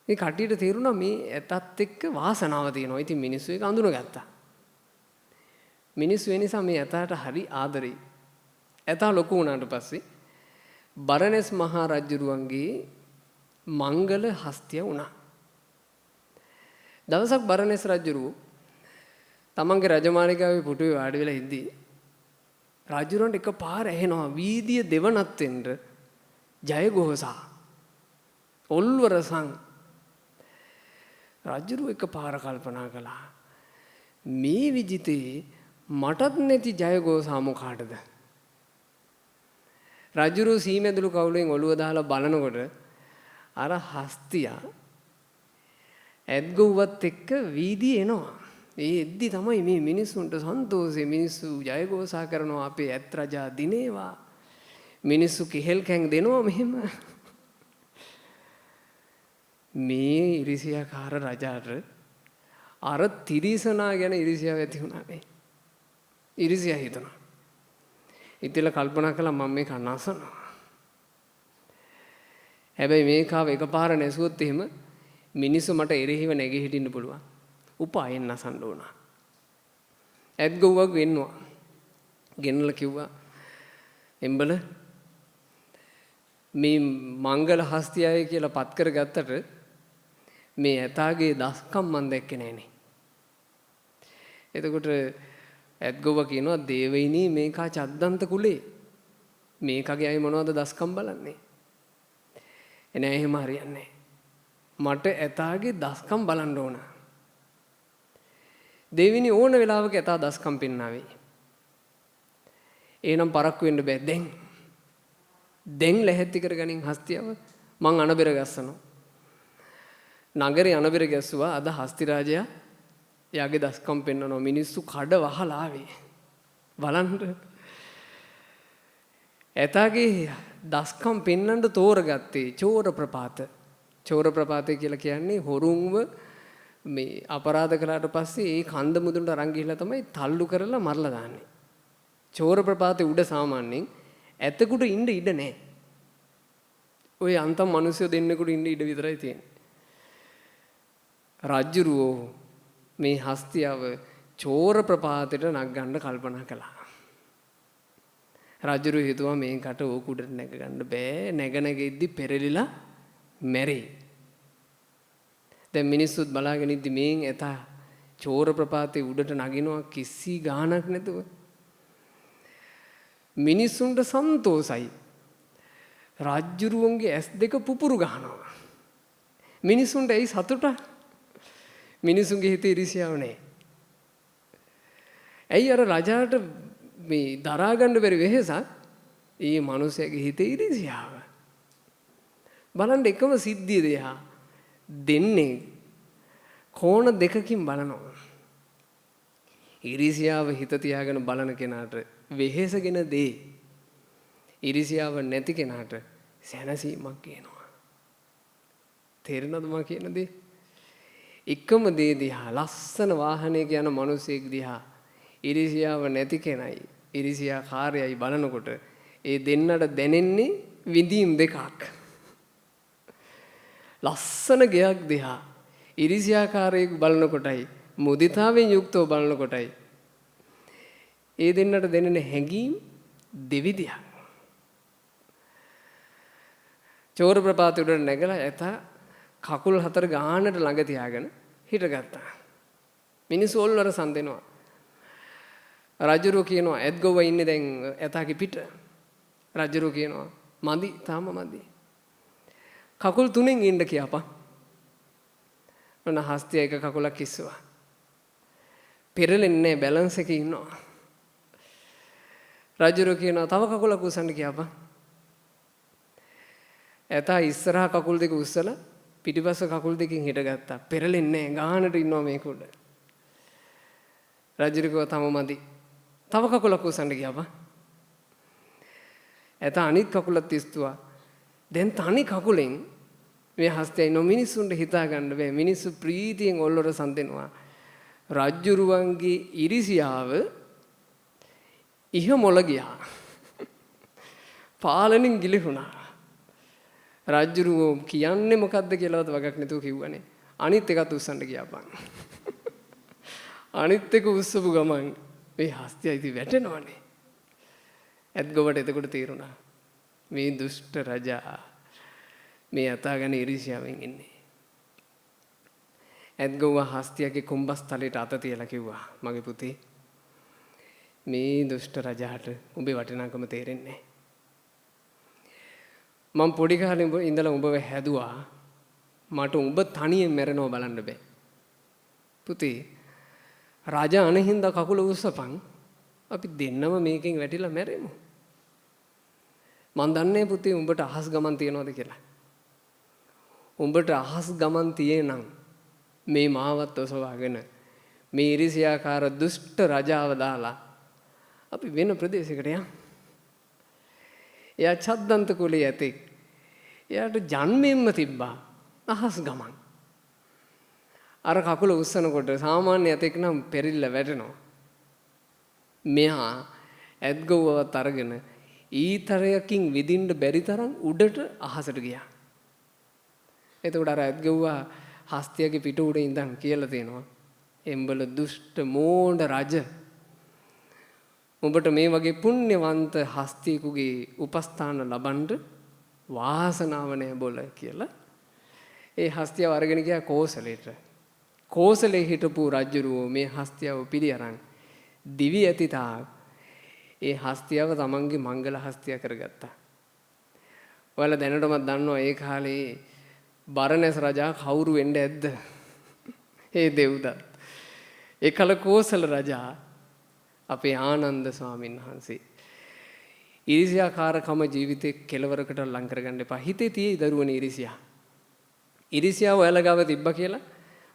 S1: මේ කට්ටියට තේරුණා මේ ඇතත් එක්ක වාසනාව තියෙනවා. ඉතින් මිනිස්සු ඒක අඳුනගත්තා. මිනිස්සු ඒ නිසා මේ ඇතාට හරි ආදරෙයි. ඇතා ලොකු වුණාට පස්සේ බරණැස් මහා රජුරුවන්ගේ මංගල හස්තිය වුණා. දවසක් බරණැස් රජුරුව තමන්ගේ රජමාලිගාවේ පුටුවේ වාඩි වෙලා ඉද්දී රජුරන්ට එකපාර ඇහෙනවා වීදිය දෙවනත් වෙන්න ජයഘോഷා ඔල්වරසං. රජුරුව එකපාර කල්පනා කළා මේ විජිතේ මටත් නැති ජයഘോഷා මොකාටද? රජුරුව සීමැදුළු කවුලෙන් ඔළුව දාලා බලනකොට අර හස්තියා ඇත්ගොව්වත් එක්ක වීදියේ එනවා. ඒ එද්දි තමයි මේ මිනිස්සුන්ට සන්තෝෂේ. මිනිස්සු ජයഘോഷා කරනවා අපේ ඇත් රජා දිනේවා. මිනිස්සු කෙහෙල් කැන් දෙනවා මෙහෙම. මේ ඉරිසියාකාර රජාට අර තිරිසනා ගැන ඉරිසියාව ඇති වුණා නේ. ඉරිසියා හිතුණා. ඉතින් කල්පනා කළා මම මේක අනසනවා. හැබැයි මේකාව එකපාර නැසුවොත් එහෙම මිනිස්සු මට එරෙහිව නැගී හිටින්න පුළුවන්. උපායෙන් නසන්න ඕන. ඇත්ගොව්වක් වෙන්නවා. ගෙනලා කිව්වා එම්බල මේ මංගල හස්තියය කියලා පත් කරගත්තට මේ ඇතාගේ දස්කම් මන් දැක්කේ නෑනේ. එතකොට ඇත්ගොව්වා කියනවා දේවයිනී මේකා චද්දන්ත කුලේ. මේකගේ අය මොනවද දස්කම් බලන්නේ? නෑ එහෙම හරියන්නේ මට ඇතාගේ දස්කම් බලන්න ඕන. දේවිනි ඕන වෙලාවක ඇතා දස්කම් පෙන්නාවේ. එහෙනම් පරක්කු වෙන්න බෑ දැන්. දැන් ලැහැත්ති කරගනින් හස්තියව මං අනබෙර ගස්සනවා. නගරේ අනබෙර ගැස්සුවා. අද හස්ති රාජයා එයාගේ දස්කම් පෙන්වනවා. මිනිස්සු කඩ වහලා ආවේ. බලන්න. ඇතාගේ දස්කම් පෙන්වන්න තෝරගත්තේ චෝර ප්‍රපාත. චෝර ප්‍රපාතය කියලා කියන්නේ හොරුන්ව මේ අපරාධ කළාට පස්සේ ඒ කන්ද මුදුනට අරන් ගිහිල්ලා තමයි තල්ලු කරලා මරලා දාන්නේ. චෝර ප්‍රපාතේ උඩ සාමාන්‍යයෙන් ඇතෙකුට ඉන්න ඉඩ නැහැ. ඔය අන්තම් මිනිස්සු දෙන්නෙකුට ඉන්න ඉඩ විතරයි තියෙන්නේ. රජ්ජුරුවෝ මේ හස්තියව චෝර ප්‍රපාතයට නග්ගන්න කල්පනා කළා. රජුරු හිතුවා මේකට ඕක උඩට නැග ගන්න බෑ. නැග නැග ඉද්දි පෙරලිලා මැරෙයි. දැන් මිනිස්සුත් බලාගෙන ඉද්දි මේන් ඇතා චෝර ප්‍රපාතේ උඩට නගිනවා කිසි ගාණක් නැතුව. මිනිස්සුන්ට සන්තෝසයි. රාජ්ජුරුවන්ගේ ඇස් දෙක පුපුරු ගහනවා. මිනිස්සුන්ට ඇයි සතුට? මිනිසුන්ගේ හිතේ ඉරිසියාව නෑ. ඇයි අර රජාට මේ දරා ගන්න බැරි වෙහෙසක්? ඒ මිනිසයාගේ හිතේ ඉරිසියාව. බලන්න එකම සිද්ධිය දිහා දෙන්නේ කෝණ දෙකකින් බලනවා. ඉරිසියාව හිත තියාගෙන බලන කෙනාට වෙහෙසගෙන දේ, ඉරිසියාව නැති කෙනාට සැනසීමක් ගේනවා. තේරෙනවද මම කියන දේ? එකම දේ දිහා ලස්සන වාහනයක යන මිනිසෙක් දිහා ඉරිසියාව නැති කෙනයි ඉරිසියාකාරයයි බලනකොට ඒ දෙන්නට දැනෙන්නේ විඳීම් දෙකක්. ලස්සන ගෙයක් දිහා ඉරිසියාකාරයෙක් බලනකොටයි මුදිතාවෙන් යුක්තව බලනකොටයි ඒ දෙන්නට දැනෙන හැඟීම් දෙවිදියක්. චෝර ප්‍රපාතය උඩට නැගලා ඇතා කකුල් හතර ගානට ළඟ තියාගෙන හිටගත්තා. මිනිස්සු ඔල්වර සම්දෙනවා. රජුරෝ කියනවා ඇත්ගොව්ව ඉන්නේ දැන් ඇතාගේ පිට. රජුරෝ කියනවා මදි, තාම මදි. කකුල් තුනෙන් ඉන්න කියපන්. ඔන්න හස්තිය එක කකුලක් ඉස්සුවා. පෙරලෙන්නේ නැහැ, බැලන්ස් එකේ ඉන්නවා. රජුරෝ කියනවා තව කකුලක් උස්සන්න කියපන්. ඇතා ඉස්සරහා කකුල් දෙක උස්සලා පිටිපස්ස කකුල් දෙකෙන් හිටගත්තා. පෙරලෙන්නේ නැහැ, ගානට ඉන්නවා මේක උඩ. රජුරෝ කිව්වා තම මදි. තව කකුලක් උස්සන්න කියපන්. ඇතා අනිත් කකුලත් ඉස්තුවා. දැන් තනි කකුලෙන් මේ හස්තයයි නො මිනිස්සුන්ට හිතා ගන්න බෑ. මිනිස්සු ප්‍රීතියෙන් ඔල්ලොර සම්දෙනවා. රජ්ජුරුවන්ගේ ඉරිසියාව ඉහ මොළ ගියා. පාලනින් ගිලිහුණා. රජ්ජුරුවෝ කියන්නේ මොකද්ද කියලාවත් වගක් නැතුව කිව්වනේ. අනිත් එකත් උස්සන්න ගියාපන්. අනිත් එක උස්සපු ගමන් මේ හස්තිය ඉතින් වැටෙනවනේ. ඇත්ගොවට එතකොට තේරුණා මේ දුෂ්ට රජා මේ ඇතා ගැන ඉරිසියාවෙන් ඉන්නේ. ඇත්ගොව හස්තියගේ කුඹස්තලයට අත තියලා කිව්වා මගේ පුතේ මේ දුෂ්ට රජාට උඹේ වටිනාකම තේරෙන්නේ නැහැ. මං පොඩි කාලේ ඉඳලා උඹව හැදුවා. මට උඹ තනියෙන් මැරෙනව බලන්න බෑ. පුතේ රජා අනහින්දා කකුල උස්සපන් අපි දෙන්නම මේකෙන් වැටිලා මැරෙමු. මං දන්නේ පුතේ උඹට අහස් ගමන් තියනවද කියලා. උඹට අහස් ගමන් තියේ නම් මේ මාවත් ඔසවාගෙන මේ ඉරිසියාකාර දුෂ්ට රජාව දාලා අපි වෙන ප්‍රදේශයකට යන්. එයා චද්දන්ත කුලයේ ඇතෙක්. එයාට ජන්මයෙන්ම තිබ්බා අහස් ගමන්. අර කකුල උස්සනකොට සාමාන්‍ය ඇතෙක් නම් පෙරිල්ල වැටෙනවා. මෙහා ඇත්ගොව්වත් අරගෙන ඊතරයකින් විදින්න බැරි තරම් උඩට අහසට ගියා. එතකොට අර ඇත් ගෙව්වා හස්තියගේ පිට උඩ ඉඳන් කියලා තියෙනවා. එම්බල දුෂ්ට මෝඩ රජ, උඹට මේ වගේ පුණ්‍යවන්ත හස්තියෙකුගේ උපස්ථාන ලබන්න වාසනාව නෑ බොල කියලා. ඒ හස්තියව අරගෙන ගියා කෝසලෙට. කෝසලේ හිටපු රජුරුවෝ මේ හස්තියව පිළි අරන් දිවි ඇති තාක් ඒ හස්තියව තමන්ගේ මංගල හස්තිය කරගත්තා. ඔයාලා දැනටමත් දන්නවා ඒ කාලේ බරණැස රජා කවුරු වෙන්න ඇද්ද? ඒ දෙව්දත්. ඒ කල කෝසල රජා අපේ ආනන්ද ස්වාමීන් වහන්සේ. ඊර්ෂ්‍යාකාරකම ජීවිතේ කෙලවරකට ලං කරගන්න එපා. හිතේ තියෙයි දරුවනේ ඊර්ෂ්‍යා. ඊර්ෂ්‍යාව ඔයාලා ගාව තිබ්බා කියලා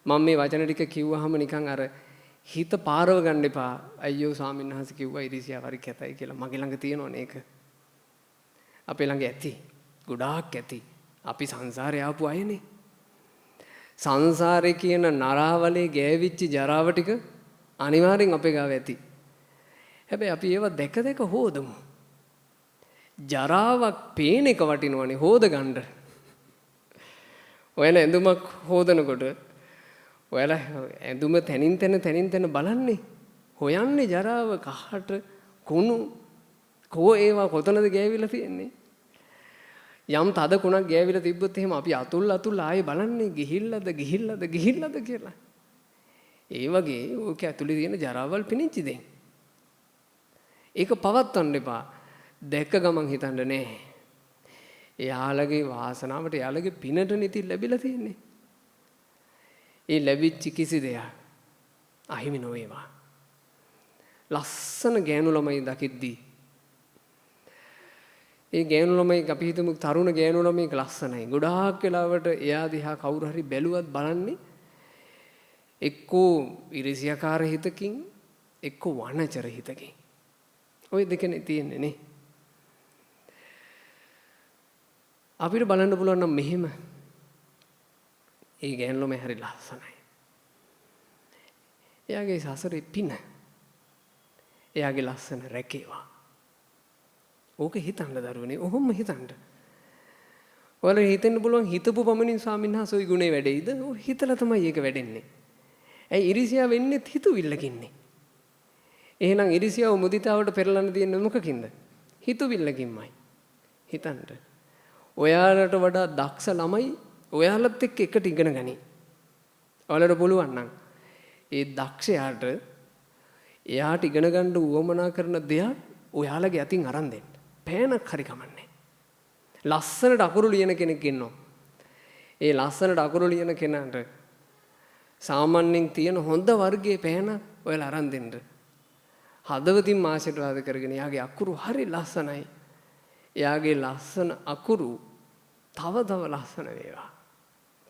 S1: මම මේ වචන ටික කිව්වහම නිකන් අර හිත පාරව ගන්න එපා. අයියෝ ස්වාමීන් වහන්සේ කිව්වා ඊර්ෂ්‍යාව හරි කැතයි කියලා. මගේ ළඟ තියෙනවනේ ඒක. අපේ ළඟ ඇති. ගොඩාක් ඇති. අපි සංසාරේ ආපු අයනේ. සංසාරේ කියන නරාවලේ ගෑවිච්ච ජරාව ටික අනිවාර්යෙන් අපේ ගාව ඇති. හැබැයි අපි ඒවා දැක දැක හොදමු. ජරාවක් පේන එක වටිනවනේ හොද ගන්න. ඔයාලා ඇඳුමක් හොදනකොට ඔයාලා ඇඳුම තනින් තැන තනින් තැන බලන්නේ. හොයන්නේ ජරාව කහට කුණු කෝ ඒවා කොතනද ගෑවිලා තියෙන්නේ. යම් තද කුණක් ගෑවිලා තිබ්බොත් එහෙම අපි අතුල් අතුල් ආයේ බලන්නේ ගිහිල්ලාද ගිහිල්ලාද ගිහිල්ලාද කියලා. ඒ වගේ ඕක ඇතුලේ තියෙන ජරාවල් පිනිච්ච දෙන්. ඒක පවත්වන්න එපා. දැක්ක ගමන් හිතන්න නෑ. එයාලගේ වාසනාවට එයාලගේ පිනට නිති ලැබිලා තියෙන්නේ. ඒ ලැබිච්ච කිසි දෙයක් අහිමි නොවේවා. ලස්සන ගෑනු ළමයි දකිද්දී ඒ ගෑනු ළමයි අපි හිතමු තරුණ ගෑනු ළමයෙක් ලස්සනයි. ගොඩාක් වෙලාවට එයා දිහා කවුරු හරි බැලුවත් බලන්නේ එක්කෝ ඉරිසියාකාර හිතකින් එක්කෝ වනචර හිතකින්. ඔය දෙකනේ තියෙන්නේ නේ. අපිට බලන්න පුළුවන් නම් මෙහෙම ඒ ගෑනු ළමයා හරි ලස්සනයි. එයාගේ සසරේ පින එයාගේ ලස්සන රැකේවා. ඕක හිතන්න දරුවනේ, ඔහොම හිතන්න. ඔයාලා හිතෙන්න පුළුවන් හිතපු පමණින් ස්වාමීන් වහන්සේ ওই ගුණේ වැඩෙයිද? ඔව් හිතලා තමයි ඒක වැඩෙන්නේ. ඇයි ඉරිසියාව වෙන්නේත් හිතුවිල්ලකින්නේ. එහෙනම් ඉරිසියාව මුදිතාවට පෙරලන්න තියෙන්නේ මොකකින්ද? හිතුවිල්ලකින්මයි. හිතන්න. ඔයාලට වඩා දක්ෂ ළමයි ඔයාලත් එක්ක එකට ඉගෙන ගනි. ඔයාලට පුළුවන් නම් ඒ දක්ෂයාට එයාට ඉගෙන ගන්න උවමනා කරන දෙයක් ඔයාලගේ අතින් අරන් දෙන්න. පෑනක් හරි කමන්නේ. ලස්සනට අකුරු ලියන කෙනෙක් ඉන්නවා. ඒ ලස්සනට අකුරු ලියන කෙනාට සාමාන්‍යයෙන් තියෙන හොඳ වර්ගයේ පෑන ඔයාලා අරන් දෙන්න. හදවතින්ම ආශිර්වාද කරගෙන එයාගේ අකුරු හරි ලස්සනයි. එයාගේ ලස්සන අකුරු තව තව ලස්සන වේවා.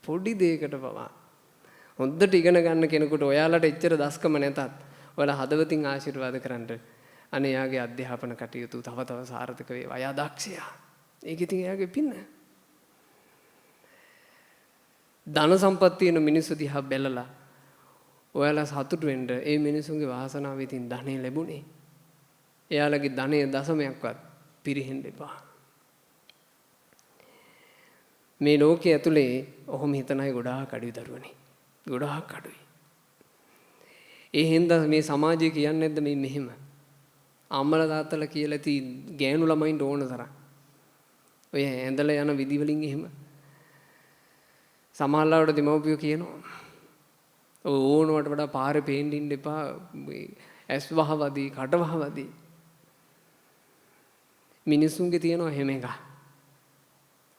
S1: පොඩි දෙයකට පවා හොඳට ඉගෙන ගන්න කෙනෙකුට ඔයාලට එච්චර දස්කම නැතත් ඔයාලා හදවතින් ආශිර්වාද කරන්න. අනේ එයාගේ අධ්‍යාපන කටයුතු තව තව සාර්ථක වේවා. එයා දක්ෂයා. ඒක ඉතින් එයාගේ පින. ධන සම්පත් තියෙන මිනිස්සු දිහා බැලලා ඔයාලා සතුටු වෙන්න ඒ මිනිසුන්ගේ වාසනාව ඉතින් ධනෙ ලැබුණේ. එයාලගේ ධනය දශමයක්වත් පිරිහෙන්න එපා. මේ ලෝකයේ ඇතුලේ ඔහොම හිතන අය ගොඩාක් අඩුයි දරුවනේ. ගොඩාක් අඩුයි. ඒ හින්දා මේ සමාජය කියන්නේ නැද්ද මේ මෙහෙම? අම්මලා තාත්තලා කියලා ඇති ගෑනු ළමයින්ට ඕන තරම්. ඔය ඇඳලා යන විදි වලින් එහෙම. සමහර ලාවට දෙමව්පියෝ කියනවා ඔය ඕනවට වඩා පාරේ පේන්න ඉන්න එපා, ඇස් වහවදී, කට වහවදී. මිනිසුන්ගේ තියෙනවා එහෙම එකක්.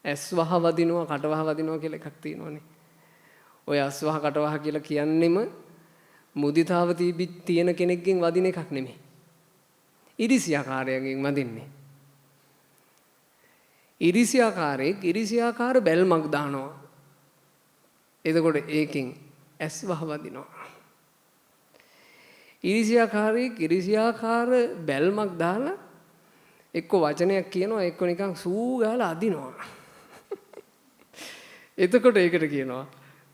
S1: ඇස් වහ වදිනවා, කට වහ වදිනවා කියලා එකක් තියෙනවනේ. ඔය ඇස් වහ කට වහ කියලා කියන්නෙම මුදිතාව තියෙන කෙනෙක්ගෙන් වදින එකක් නෙමෙයි. ඉරිසියාකාරයන්ගෙන් වදින්නේ. ඉරිසියාකාරයෙක් ඉරිසියාකාර බැල්මක් දානවා. එතකොට ඒකෙන් ඇස් වහ වදිනවා. ඉරිසියාකාරයෙක් ඉරිසියාකාර බැල්මක් දාලා එක්ක වචනයක් කියනවා, එක්ක නිකන් සූ ගාලා අදිනවා. එතකොට ඒකට කියනවා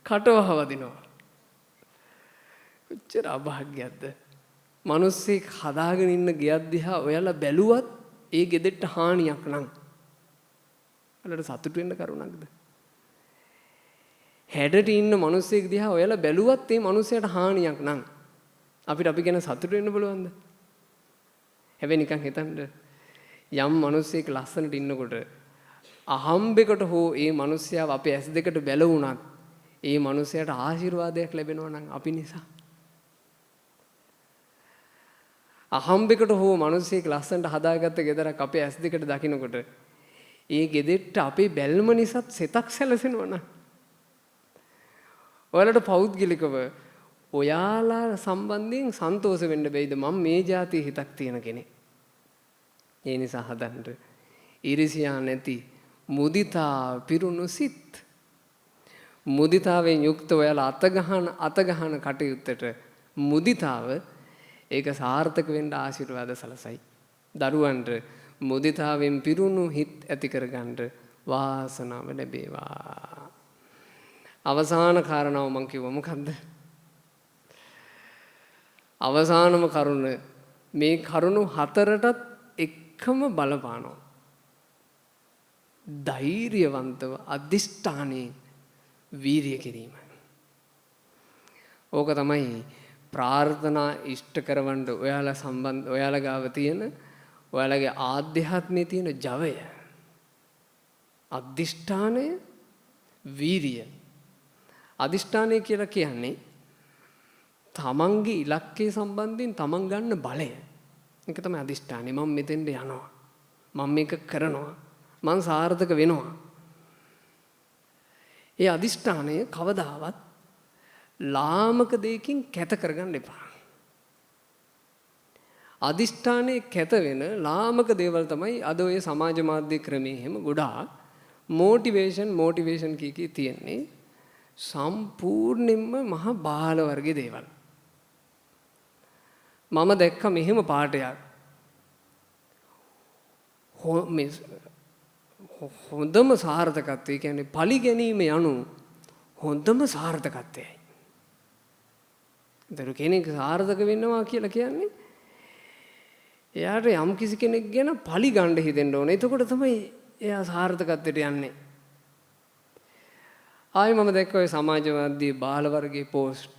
S1: කටවහ වදිනවා. කොච්චර අභාග්‍යයක්ද. මිනිස්සෙක් හදාගෙන ඉන්න ගෙයක් දිහා ඔයාලා බැලුවත් ඒ ගෙදරට හානියක් නම් ඔයාලට සතුටු වෙන්න කරුණක්ද? හැඩට ඉන්න මිනිස්සෙක් දිහා ඔයාලා බැලුවත් ඒ මිනිස්සයාට හානියක් නම් අපිට අපි ගැන සතුටු වෙන්න පුළුවන්ද? හැබැයි නිකන් හිතන්න යම් මිනිස්සෙක් ලස්සනට ඉන්නකොට අහම්බෙකට හෝ ඒ මිනිස්සයාව අපේ ඇස් දෙකට බැලුණත් ඒ මිනිස්සයාට ආශිර්වාදයක් ලැබෙනවා නම් අපි නිසා. අහම්බෙකට හෝ මිනිස්සෙක් ලස්සනට හදාගත්ත ගෙදරක් අපේ ඇස් දෙකට දකිනකොට ඒ ගෙදෙට්ට අපේ බැල්ම නිසාත් සෙතක් සැලසෙනවා නම් ඔයාලට පෞද්ගලිකව ඔයාලා සම්බන්ධයෙන් සන්තෝෂ වෙන්න බැයිද මම මේ જાතිය හිතක් තියෙන කෙනෙක්. ඒ නිසා හදන්න ඊර්ෂ්‍යා නැති මුදිතා පිරුණු සිත් මුදිතාවෙන් යුක්ත ඔයාලා අත ගහන කටයුත්තට මුදිතාව ඒක සාර්ථක වෙන්න ආශිර්වාද සලසයි. දරුවන්ට මුදිතාවෙන් පිරුණු හිත් ඇති කරගන්න වාසනාව ලැබේවා. අවසාන කාරණාව මං කිව්වා මොකද්ද? අවසානම කරුණ මේ කරුණු හතරටත් එකම බලපානවා. ධෛර්යවන්තව අධිෂ්ඨානයෙන් වීරිය කිරීම. ඕක තමයි ප්‍රාර්ථනා ඉෂ්ට කරවන්න ඔයාලා සම්බන්ධ ඔයාලා ගාව තියෙන ඔයාලගේ ආධ්‍යාත්මයේ තියෙන ජවය. අධිෂ්ඨානය වීරිය. අධිෂ්ඨානය කියලා කියන්නේ තමන්ගේ ඉලක්කය සම්බන්ධයෙන් තමන් ගන්න බලය. ඒක තමයි අධිෂ්ඨානය. මම මෙතෙන්ට යනවා. මම මේක කරනවා. මං සාර්ථක වෙනවා. ඒ අධිෂ්ඨානය කවදාවත් ලාමක දෙයකින් කැත කරගන්න එපා. අධිෂ්ඨානයේ කැත වෙන ලාමක දේවල් තමයි අද ඔය සමාජ මාධ්‍ය ක්‍රමයේ එහෙම ගොඩාක් මොටිවේෂන් මොටිවේෂන් කී කී තියෙන්නේ. සම්පූර්ණයෙන්ම මහ බාල වර්ගයේ දේවල්. මම දැක්ක මෙහෙම පාඩයක්. මේ හොඳම සාර්ථකත්වය කියන්නේ පලි ගැනීම යනු හොඳම සාර්ථකත්වයයි. ඒතර කෙනෙක් සාර්ථක වෙනවා කියලා කියන්නේ එයාට යම් කිසි කෙනෙක් ගැන පලි ගන්න හිතෙන්න ඕනේ. එතකොට තමයි එයා සාර්ථකත්වයට යන්නේ. ආයෙ මම දැක්ක ඔය සමාජ මාධ්‍යයේ බාල වර්ගයේ පෝස්ට්.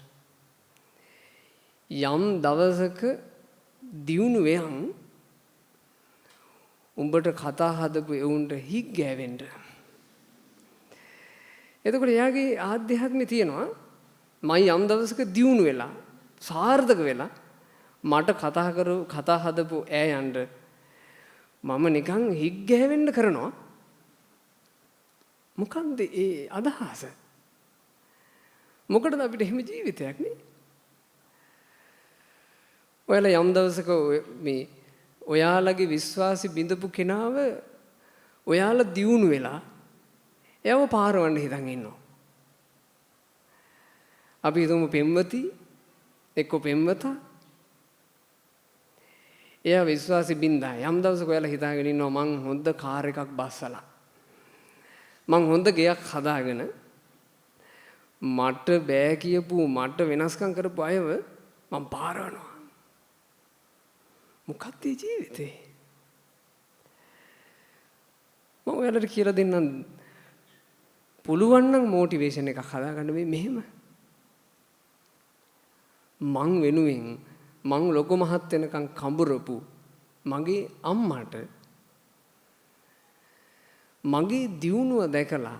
S1: යම් දවසක දියුණු වෙයන් උඹට කතා හදපු එවුන්ට හික් ගෑවෙන්න. එතකොට එයාගේ ආධ්‍යාත්මය තියෙනවා මම යම් දවසක දියුණු වෙලා සාර්ථක වෙලා මට කතා හදපු ඈයන්ට මම නිකන් හික් ගෑවෙන්න කරනවා. මොකන්ද ඒ අදහස? මොකටද අපිට එහෙම ජීවිතයක් නේ? ඔයාලා යම් දවසක මේ ඔයාලගේ විශ්වාසي බිඳපු කෙනාව ඔයාලා දියුණු වෙලා එයාව පාරවන්න හිතන් ඉන්නවා. අපි හිතමු පෙම්වති එක්ක පෙම්වතා එයා විශ්වාසي බින්දා යම් දවසක ඔයාලා හිතාගෙන ඉන්නවා මං හොඳ කාර් එකක් බස්සලා මං හොඳ ගෙයක් හදාගෙන මට බෑ කියපු මට වෙනස්කම් කරපු අයව මං පාරවනවා. මොකක්ද මේ ජීවිතේ? මම ඔයාලට කියලා දෙන්නම් පුළුවන් නම් මොටිවේෂන් එකක් හදාගන්න මේ මෙහෙම. මං වෙනුවෙන් මං ලොකු මහත් වෙනකන් කඹරපු මගේ අම්මට මගේ දියුණුව දැකලා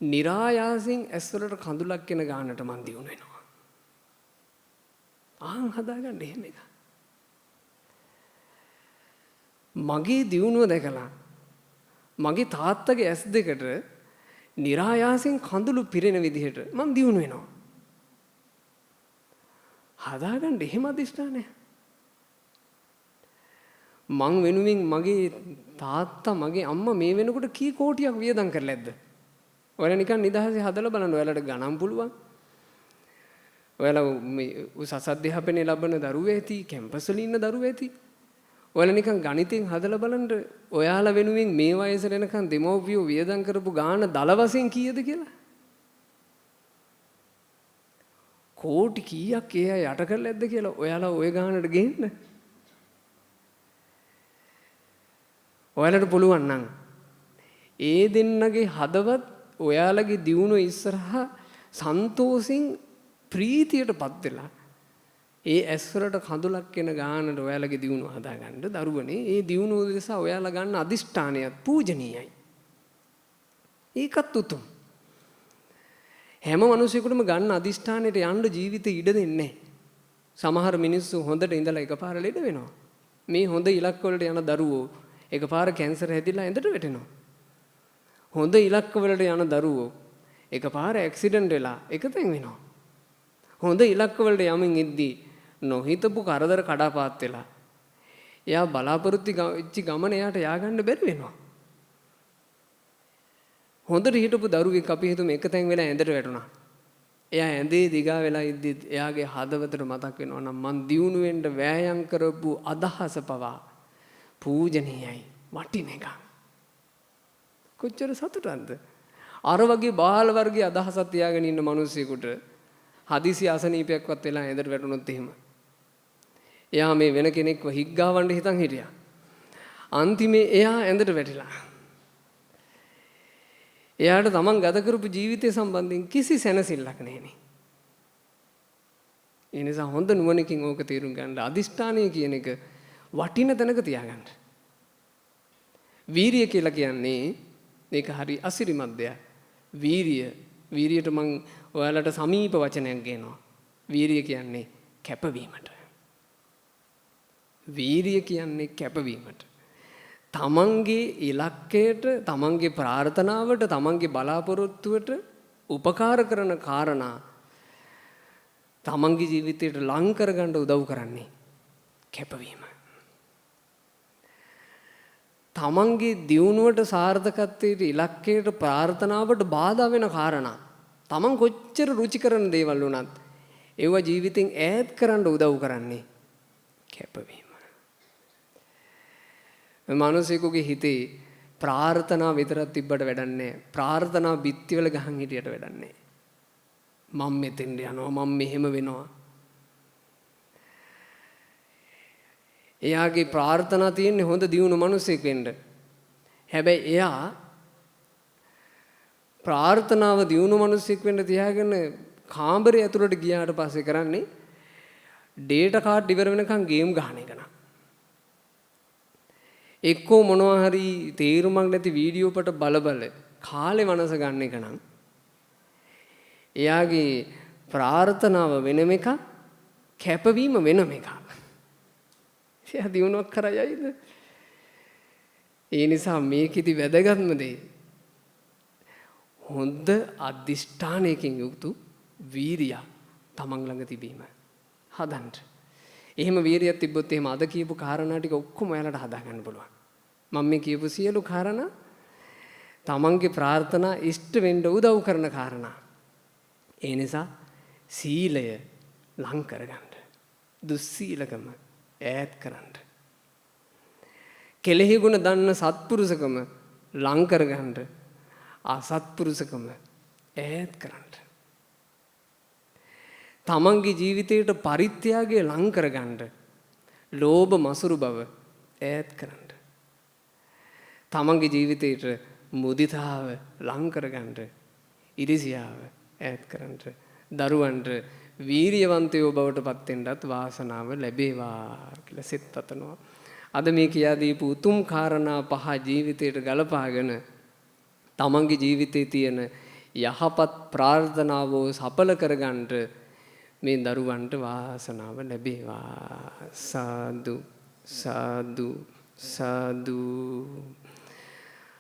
S1: නිරායාසයෙන් ඇස්වලට කඳුලක් එන ගානට මං දියුණු වෙනවා. ආන් හදාගන්න එහෙම එකක්. මගේ දියුණුව දැකලා මගේ තාත්තගේ ඇස් දෙකට නිරායාසයෙන් කඳුළු පිරෙන විදිහට මං දියුණු වෙනවා. හදාගන්න එහෙම අධිෂ්ඨානය. මං වෙනුවෙන් මගේ තාත්තා මගේ අම්මා මේ වෙනකොට කී කෝටියක් වියදම් කරලා ඇද්ද? ඔයාලා නිකන් නිදහසේ හදලා බලන්න. ඔයාලට ගණන් පුළුවන්. ඔයාලා මේ උසස් අධ්‍යාපනය ලබන දරුවෝ ඇති, කැම්පස් වල ඉන්න දරුවෝ ඇති. ඔයාලා නිකන් ගණිතෙන් හදලා බලන්න ඔයාලා වෙනුවෙන් මේ වයසට එනකන් දෙමව්පියෝ වියදම් කරපු ගාණ දල වශයෙන් කීයද කියලා? කෝටි කීයක් ඒ අය යට කරලා ඇද්ද කියලා ඔයාලා ওই ගාණට ගෙන්න. ඔයාලට පුළුවන් නම් ඒ දෙන්නගේ හදවත් ඔයාලගේ දියුණුව ඉස්සරහා සන්තෝෂෙන් ප්‍රීතියටපත් වෙලා ඒ ඇස් වලට කඳුලක් එන ගානට ඔයාලගේ දියුණුව හදාගන්න දරුවනේ. ඒ දියුණුව නිසා ඔයාලා ගන්න අදිෂ්ඨානයත් පූජනීයයි. ඒකත් උතුම්. හැම මිනිසෙකුටම ගන්න අදිෂ්ඨානයට යන්න ජීවිතේ ඉඩ දෙන්නේ නැහැ. සමහර මිනිස්සු හොඳට ඉඳලා එකපාර ලෙඩ වෙනවා. මේ හොඳ ඉලක්ක වලට යන දරුවෝ එකපාර කැන්සර් හැදිලා ඇඳට වැටෙනවා. හොඳ ඉලක්ක වලට යන දරුවෝ එකපාර ඇක්සිඩන්ට් වෙලා එකතෙන් වෙනවා. හොඳ ඉලක්ක වලට යමින් ඉද්දී නොහිතපු කරදර කඩාපාත් වෙලා එයා බලාපොරොත්තු වෙච්ච ගමන එයාට ය아가න්න බැරි වෙනවා. හොඳට හිටපු දරුවෙක් අපි හිතමු එකතෙන් වෙලා ඇඳට වැටුණා. එයා ඇඳේ දිගා වෙලා ඉද්දිත් එයාගේ හදවතට මතක් වෙනවා නම් මං දියුණු වෙන්න වෑයම් කරපු අදහස පවා පූජනීයයි, වටින එකක්. කොච්චර සතුටක්ද? අර වගේ බාල වර්ගයේ අදහසක් තියාගෙන ඉන්න මිනිස්සෙකුට හදිසි අසනීපයක්වත් වෙලා ඇඳට වැටුණොත් එහෙම එයා මේ වෙන කෙනෙක්ව හිග්ගාවන්න හිතන් හිටියා. අන්තිමේ එයා ඇඳට වැටිලා. එයාට තමන් ගත කරපු ජීවිතය සම්බන්ධයෙන් කිසි සැනසෙල්ලක් නැහැනේ. ඒ නිසා හොඳ නුවණකින් ඕක තේරුම් ගන්න. අදිෂ්ඨානය කියන එක වටින තැනක තියාගන්න. වීරිය කියලා කියන්නේ මේක හරි අසිරිමත් දෙයක්. වීරිය, වීරියට මං ඔයාලට සමීප වචනයක් ගේනවා. වීරිය කියන්නේ කැපවීමට. වීරිය කියන්නේ කැපවීමට. තමන්ගේ ඉලක්කයට, තමන්ගේ ප්‍රාර්ථනාවට, තමන්ගේ බලාපොරොත්තුවට උපකාර කරන කාරණා තමන්ගේ ජීවිතයට ලං කරගන්න උදව් කරන්නේ කැපවීම. තමන්ගේ දියුණුවට, සාර්ථකත්වයට, ඉලක්කයට, ප්‍රාර්ථනාවට බාධා වෙන කාරණා තමන් කොච්චර රුචි කරන දේවල් වුණත් ඒවා ජීවිතෙන් ඈත් කරන්න උදව් කරන්නේ කැපවීම. මිනිසෙකුගේ හිතේ ප්‍රාර්ථනා විතරක් තිබ්බට වැඩක් නෑ. ප්‍රාර්ථනා බිත්තිවල ගහන් හිටියට වැඩක් නෑ. මම මෙතෙන්ට යනවා, මම මෙහෙම වෙනවා. එයාගේ ප්‍රාර්ථනා තියෙන්නේ හොඳ දියුණු මිනිසෙක් වෙන්න. හැබැයි එයා ප්‍රාර්ථනාව දියුණු මිනිසෙක් වෙන්න තියාගෙන කාමරේ ඇතුළට ගියාට පස්සේ කරන්නේ ඩේටා කාඩ් ඉවර වෙනකන් ගේම් ගහන එක නා. එක්කෝ මොනවා හරි තේරුමක් නැති වීඩියෝ පට බල බල කාලේ වනස ගන්න එක නම් එයාගේ ප්‍රාර්ථනාව වෙනම එකක්, කැපවීම වෙනම එකක්. එයා දියුණුවක් කරා යයිද? ඒ නිසා මේකෙදි වැදගත්ම දේ හොඳ අධිෂ්ඨානයකින් යුක්ත වීරියක් තමන් ළඟ තිබීම. හදන්න. එහෙම වීරියක් තිබ්බොත් එහෙම අද කියපු කාරණා ටික ඔක්කොම ඔයාලට හදාගන්න පුළුවන්. මම මේ කියපු සියලු කාරණා තමන්ගේ ප්‍රාර්ථනා ඉෂ්ට වෙන්න උදව් කරන කාරණා. ඒ නිසා සීලය ලං කරගන්න. දුස්සීලකම ඈත් කරන්න. කෙලෙහි ගුණ දන්න සත්පුරුෂකම ලං කරගන්න. අසත්පුරුෂකම ඈත් කරන්න. තමන්ගේ ජීවිතයට පරිත්‍යාගය ලං කරගන්න. ලෝභ මසුරු බව ඈත් කරන්න. තමන්ගේ ජීවිතයට මුදිතාව ලං කරගන්න. ඉරිසියාව ඈත් කරන්න. දරුවන්ට වීරියවන්තයෝ බවට පත් වෙන්නත් වාසනාව ලැබේවා කියලා සිත පතනවා. අද මේ කියා දීපු උතුම් කාරණා පහ ජීවිතයට ගලපාගෙන තමන්ගේ ජීවිතයේ තියෙන යහපත් ප්‍රාර්ථනාවෝ සඵල කරගන්නට මේ දරුවන්ට වාසනාව ලැබේවා. සාදු සාදු සාදු.